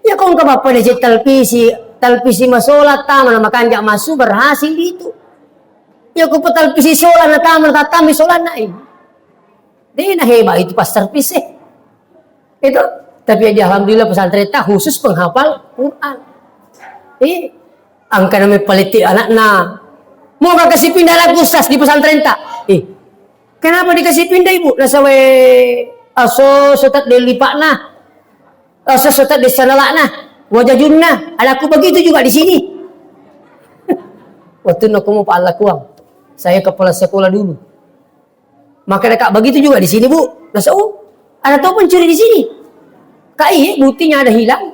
Ya kong ke bapak desi televisi, televisi masola tama na makanja masu berhasil itu. Ya ku petal pisi sola na tama na tatami sola na ini. Dena hebat itu pas servis, eh. Itu. Tapi ya, alhamdulillah pesantren ta khusus penghafal Quran. Eh, angka namanya peliti anakna. Mau kasih pindah lagi ustaz di pesantren ta? Eh, kenapa dikasih pindah, Ibu? Nasawe aso sotat delipakna. Aso sotat desa nalakna, wajajunna, ada aku begitu juga di sini. Waktu aku mau Pak Allah kuang, saya kepala sekolah dulu. Maka dekat begitu juga di sini, Bu. Nasa, oh, ada tahu pencuri di sini? Kak, iya, buktinya ada hilang.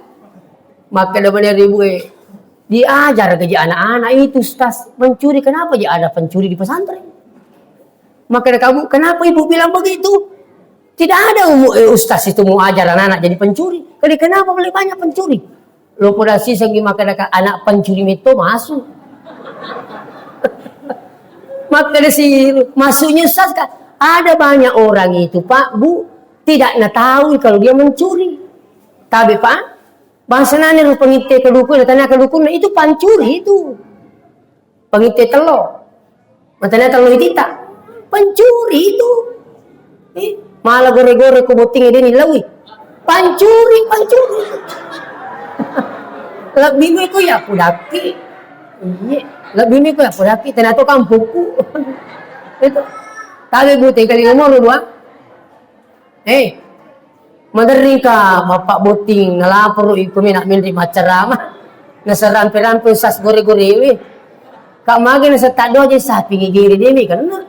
Maka ada benar ibu, eh, diajar gaji anak-anak itu, Ustaz, mencuri. Kenapa aja ada pencuri di pesantren? Maka ada kamu, kenapa ibu bilang begitu? Tidak ada umu, eh, ustaz itu mau ajar anak-anak jadi pencuri. Kali kenapa boleh banyak pencuri? Lo poda siseng di maka ada anak pencuri meto masuk. Maka ada si masuknya ustaz kan. Ada banyak orang itu, Pak, Bu, tidak na tahu kalau dia mencuri. Tapi, Pak, bahasa nani ru pengitte kedukun, tanya kedukun, nah, itu pancuri itu. Pengitte tello. Matanya tello itita. Pencuri itu. Eh, malah gore-gore ku botting ini lawi. Pancuri, pancuri. Lebih gue ku ya aku daki. Iya, lebih gue ku ya aku daki. Ternyata kampungku. Itu. Tapi botting kali ngomong dua. Eh, maderringka mappabbotting, nalaporo iko mena menri maccarama. Nasarampe-rampe sas gore-gorewe. Kak mage nasetta doa je sapi ngigiri demi kenna.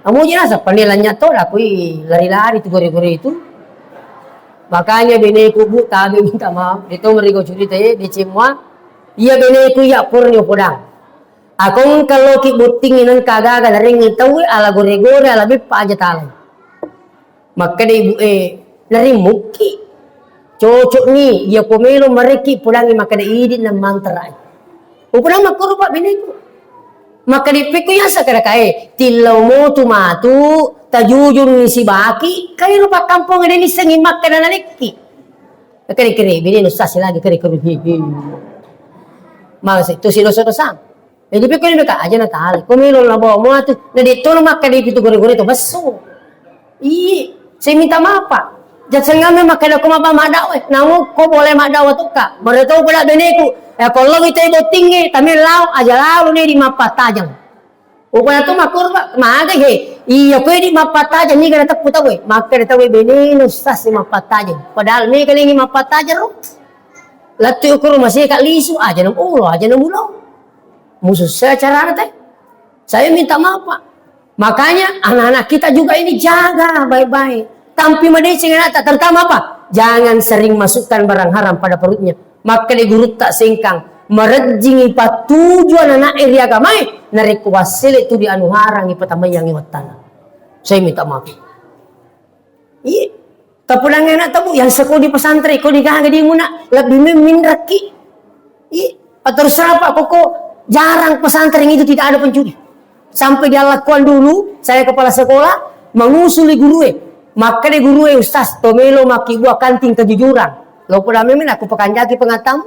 Amo je nasa pande lanya to lakui lari-lari tu gore-gore itu. Makanya beneku bu tabe minta maaf. Itu merigo cerita ya di semua. Iya beneku ya purni podang. Akong kalau ki botting nengka gaga narengi tawe ala gore-gore ala beppa aja talai. Makkeda ibu e, narimmukki. Cocok ni, iya ko melo marekki pudangi makkeda idi na mantarai. Upudang makkoro, Pak, beneku. Makkeda pekko yasa kada kae, tillau motu matu, tajujung ni sibaki, kairo pakkampong de nissengi makkeda nalekki. Kere-kere, bene nussasi lagi kere-kere. Mangse, tu si dosa-dosa. Jadi pekko ni beka aja na tale. Ko melo na bawa mua tu, na de tono makkeda pitu gore-gore to besso. Ih, saya minta maaf, Pak. Jasengamme makkeda ko mabba maddawa, eh. Namu ko boleh maddawa tukka. Baru tahu pula beneku. Ya kalau kita bottinge, tamil lau aja lalu ne di mappatajang. Upaya tu makur, Pak. Maga he. Iya, ko di mappatajang ni kada teppu tahu, eh. Makkeda tahu, eh, bene nussasi mappatajang. Padahal me kalingi mappatajang ro. Lattu ukur masih kak lisu aja nam ulo aja nam ulo. Musuh saya cara teh. Saya minta maaf, Pak. Makanya anak-anak kita juga ini jaga baik-baik. Tampi madeceng anakta, terutama apa? Jangan sering masukkan barang haram pada perutnya. Makkeda gurutta Sengkang, marejjingi pattuju anak-anak ri agamae, narekko wassele tu di anu harangi patamayangi wattana. Saya minta maaf. Iya. Tapulang anak tabu yang sekolah di pesantren, kau digaga di muna, lebih meminrakki. Iya. Atau siapa koko jarang pesantren itu tidak ada pencuri. Sampai dialakuan dulu, saya kepala sekolah, mengusuli gurue. Makkeda gurue, "Ustaz, tomelo maki buah kanting kejujuran." Lo poda memin aku pekanjaki pengatamu.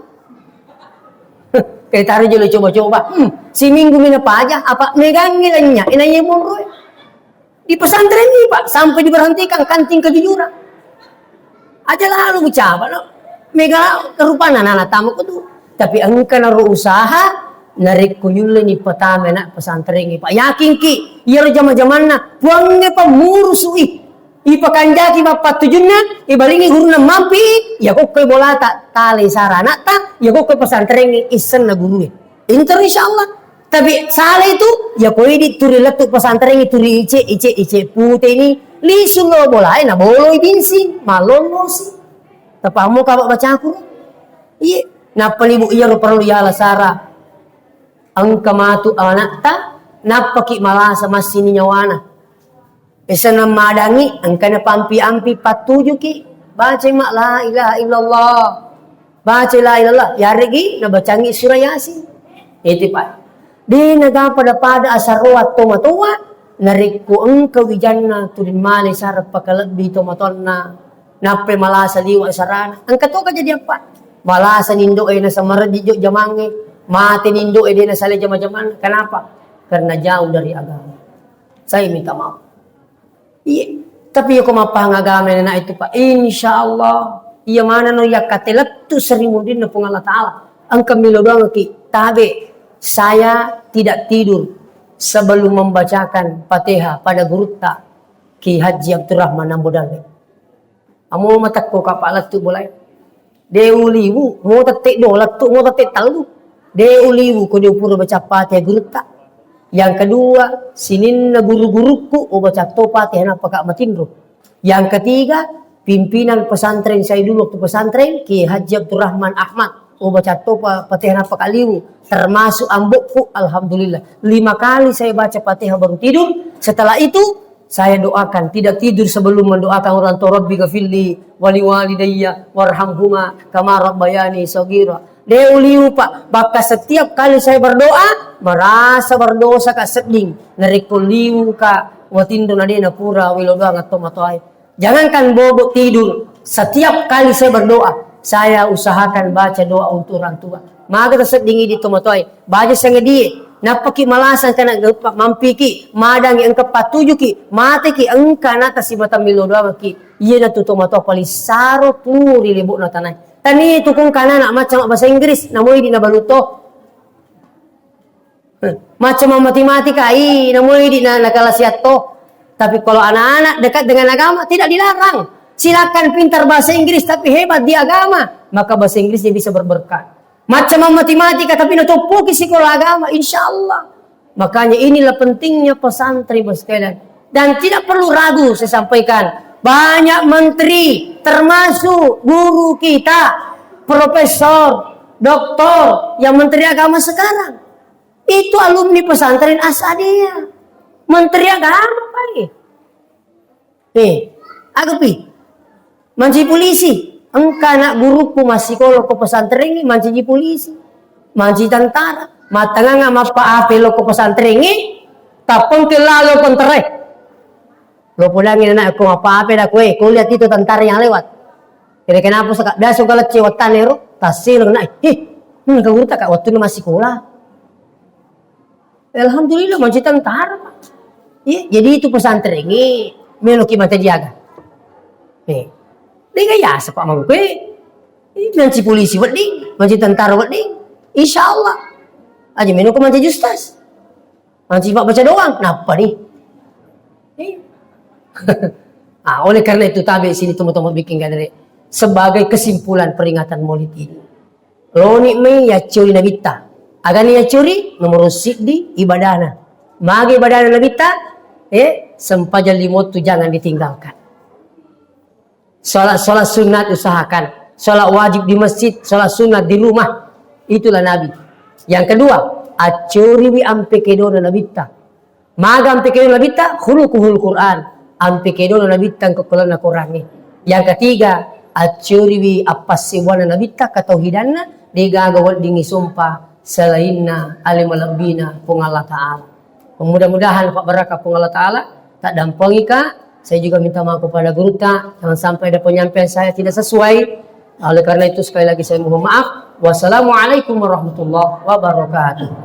Kayak taruh jolo coba-coba. Hmm, si minggu mina paja, apa megangi lenya, ina ye monroe. Di pesantren ini, Pak, sampai diberhentikan kanting kejujuran. Aja lalu mencabar, no. Mega rupana nana tamu kutu. Tapi engka naro usaha, narekko yulle ni petame anak pesantren ini, Pak. Yakin ki, iyaro jama-jamanna, puangnge pemurusui. Ipakanjaki mappattujunna, ibalingi gurunna mampi, ya kokko bolata, tale sara anakta, ya kokko pesantren issenna gurue. Ini terus insya Allah. Tapi salah itu, ya koi di turi lettu pesantren turi ice, ice, ice pute ini lisu lo bolai na boloi binsing, malonnosi. Tapamu kaba bacaku. Iya, nappa ni bu iya ro perlu ya lasara. Engka matu anakta, nappaki malasa massini nyawana. Esenna madangi, engkana pampi-ampi pattujuki. Baca ma la ilaha illallah. Baca la ilaha illallah. Yaregi nabacangi surah Yasin. Itu, Pak. De naga pada-pada asaroa tomatoa, narekko engka wijanna tudin male sarang pakalebbi tomatonna, nappe malasa liwa sarana. Engka to kejadian, Pak. Malasa nindoe nasamareddi jo jamange, mate nindoe de nasale jama-jamanna. Kenapa? Karena jauh dari agama. Saya minta maaf. Iya. Tapi yako mappahang agama anak itu, Pak. Insya Allah, iya mana no yakkate lettu seri mundinna Puang Allah Ta'ala. Engka milo doang ki, tabe, saya tidak tidur sebelum membacakan Fatihah pada gurutta Ki Haji Abdurrahman Ambo Dalle. Amo matekko kappa lettu bolai. De uliwu, mo tette do, lettu mo tette tellu. De uliwu, ko de upura baca Fatihah gurutta. Yang kedua, sininna guru-gurukku, o baca to Fatihah nappa ka matinro. Yang ketiga, pimpinan pesantren saya dulu waktu pesantren, Kiai Haji Abdurrahman Ahmad, o baca to pa-, Fatihah nappa ka liwu. Termasuk ambokku, alhamdulillah. Lima kali saya baca Fatihah baru tidur. Setelah itu, saya doakan, tidak tidur sebelum mendoakan orang tua, "Rabbi ghafirli wali walidayya warhamhuma kama rabbayani shaghira." De uliwu, Pak, bahkan setiap kali saya berdoa, merasa berdosa ka sedding. Narekko liwu ka watinro na de napura welo doang atto matoae. Jangankan bobo tidur, setiap kali saya berdoa, saya usahakan baca doa untuk orang tua. Maga taseddingi di tomatoae, baca sangedie, nappaki malasang kana geppa mampiki, madangi engka pattujuki, mateki engka nata sibatang millo doangki. Iyanatu tomatoa paling saro tu ri lebo'na tanae. Tani tukung kana anak macam bahasa Inggris, namoi di nabaluto. Macam matematika, ih, namoi di na, nakala siatto. Tapi kalau anak-anak dekat dengan agama, tidak dilarang. Silakan pintar bahasa Inggris, tapi hebat di agama, maka bahasa Inggrisnya bisa berberkat. Macam matematika, tapi natoppoki sekolah agama, insya Allah. Makanya inilah pentingnya pesantren, Bapak sekalian. Dan tidak perlu ragu saya sampaikan, banyak menteri, termasuk guru kita, profesor, doktor, yang menteri agama sekarang. Itu alumni pesantren Asadiyah. Menteri Agama, Pak. Eh, aga pi? Manci polisi. Engka anak guruku massikola ko pesantrengnge, mancaji polisi, mancaji tentara, mattangangnga mappa-ape lo ko pesantrengnge, tappengke lalo kontrae. Lo podangngi anak ko mappa-ape da koe, ko lihat itu tentara yang lewat. Kira-kira apa saka biasa kalau cewek tane ro, taselo na, eh, hmm, kaguru tak waktu massikola. Alhamdulillah, mancaji tentara, Pak. Iya, jadi itu pesantrengnge, meloki mata diaga. Eh, dega yasa, Pak, mangkue. Ini mancaji polisi wedding, mancaji tentara wedding. Insya Allah. Aja melo ko mancaji ustaz. Mancaji Pak baca doang, kenapa nih? Eh. Ah, oleh karena itu tabe sini teman-teman bikin kadere sebagai kesimpulan peringatan Maulid ini. Loni mai yaccuri nabitta. Agani yaccuri nomor siddi ibadana. Magi ibadana nabitta? Eh, sempajang lima waktu jangan ditinggalkan. Sholat-sholat sunat usahakan. Sholat wajib di masjid, sholat sunat di rumah. Itulah Nabi. Yang kedua, accuriwi ampe kedona nabitta. Maga ampe kedona nabitta, khuluquhul Quran. Ampe kedona nabitta engka kulanna Qurangnge. Yang ketiga, accuriwi appassebuanna nabitta, ketauhidanna, degaga weddingngi sompa selainna ale malebbina Puang Allah Ta'ala. Mudah-mudahan Pak Barakah Puang Allah Ta'ala tak dampengika. Saya juga minta maaf kepada gurutta, jangan sampai ada penyampaian saya tidak sesuai. Oleh karena itu sekali lagi saya mohon maaf. Wassalamualaikum warahmatullahi wabarakatuh.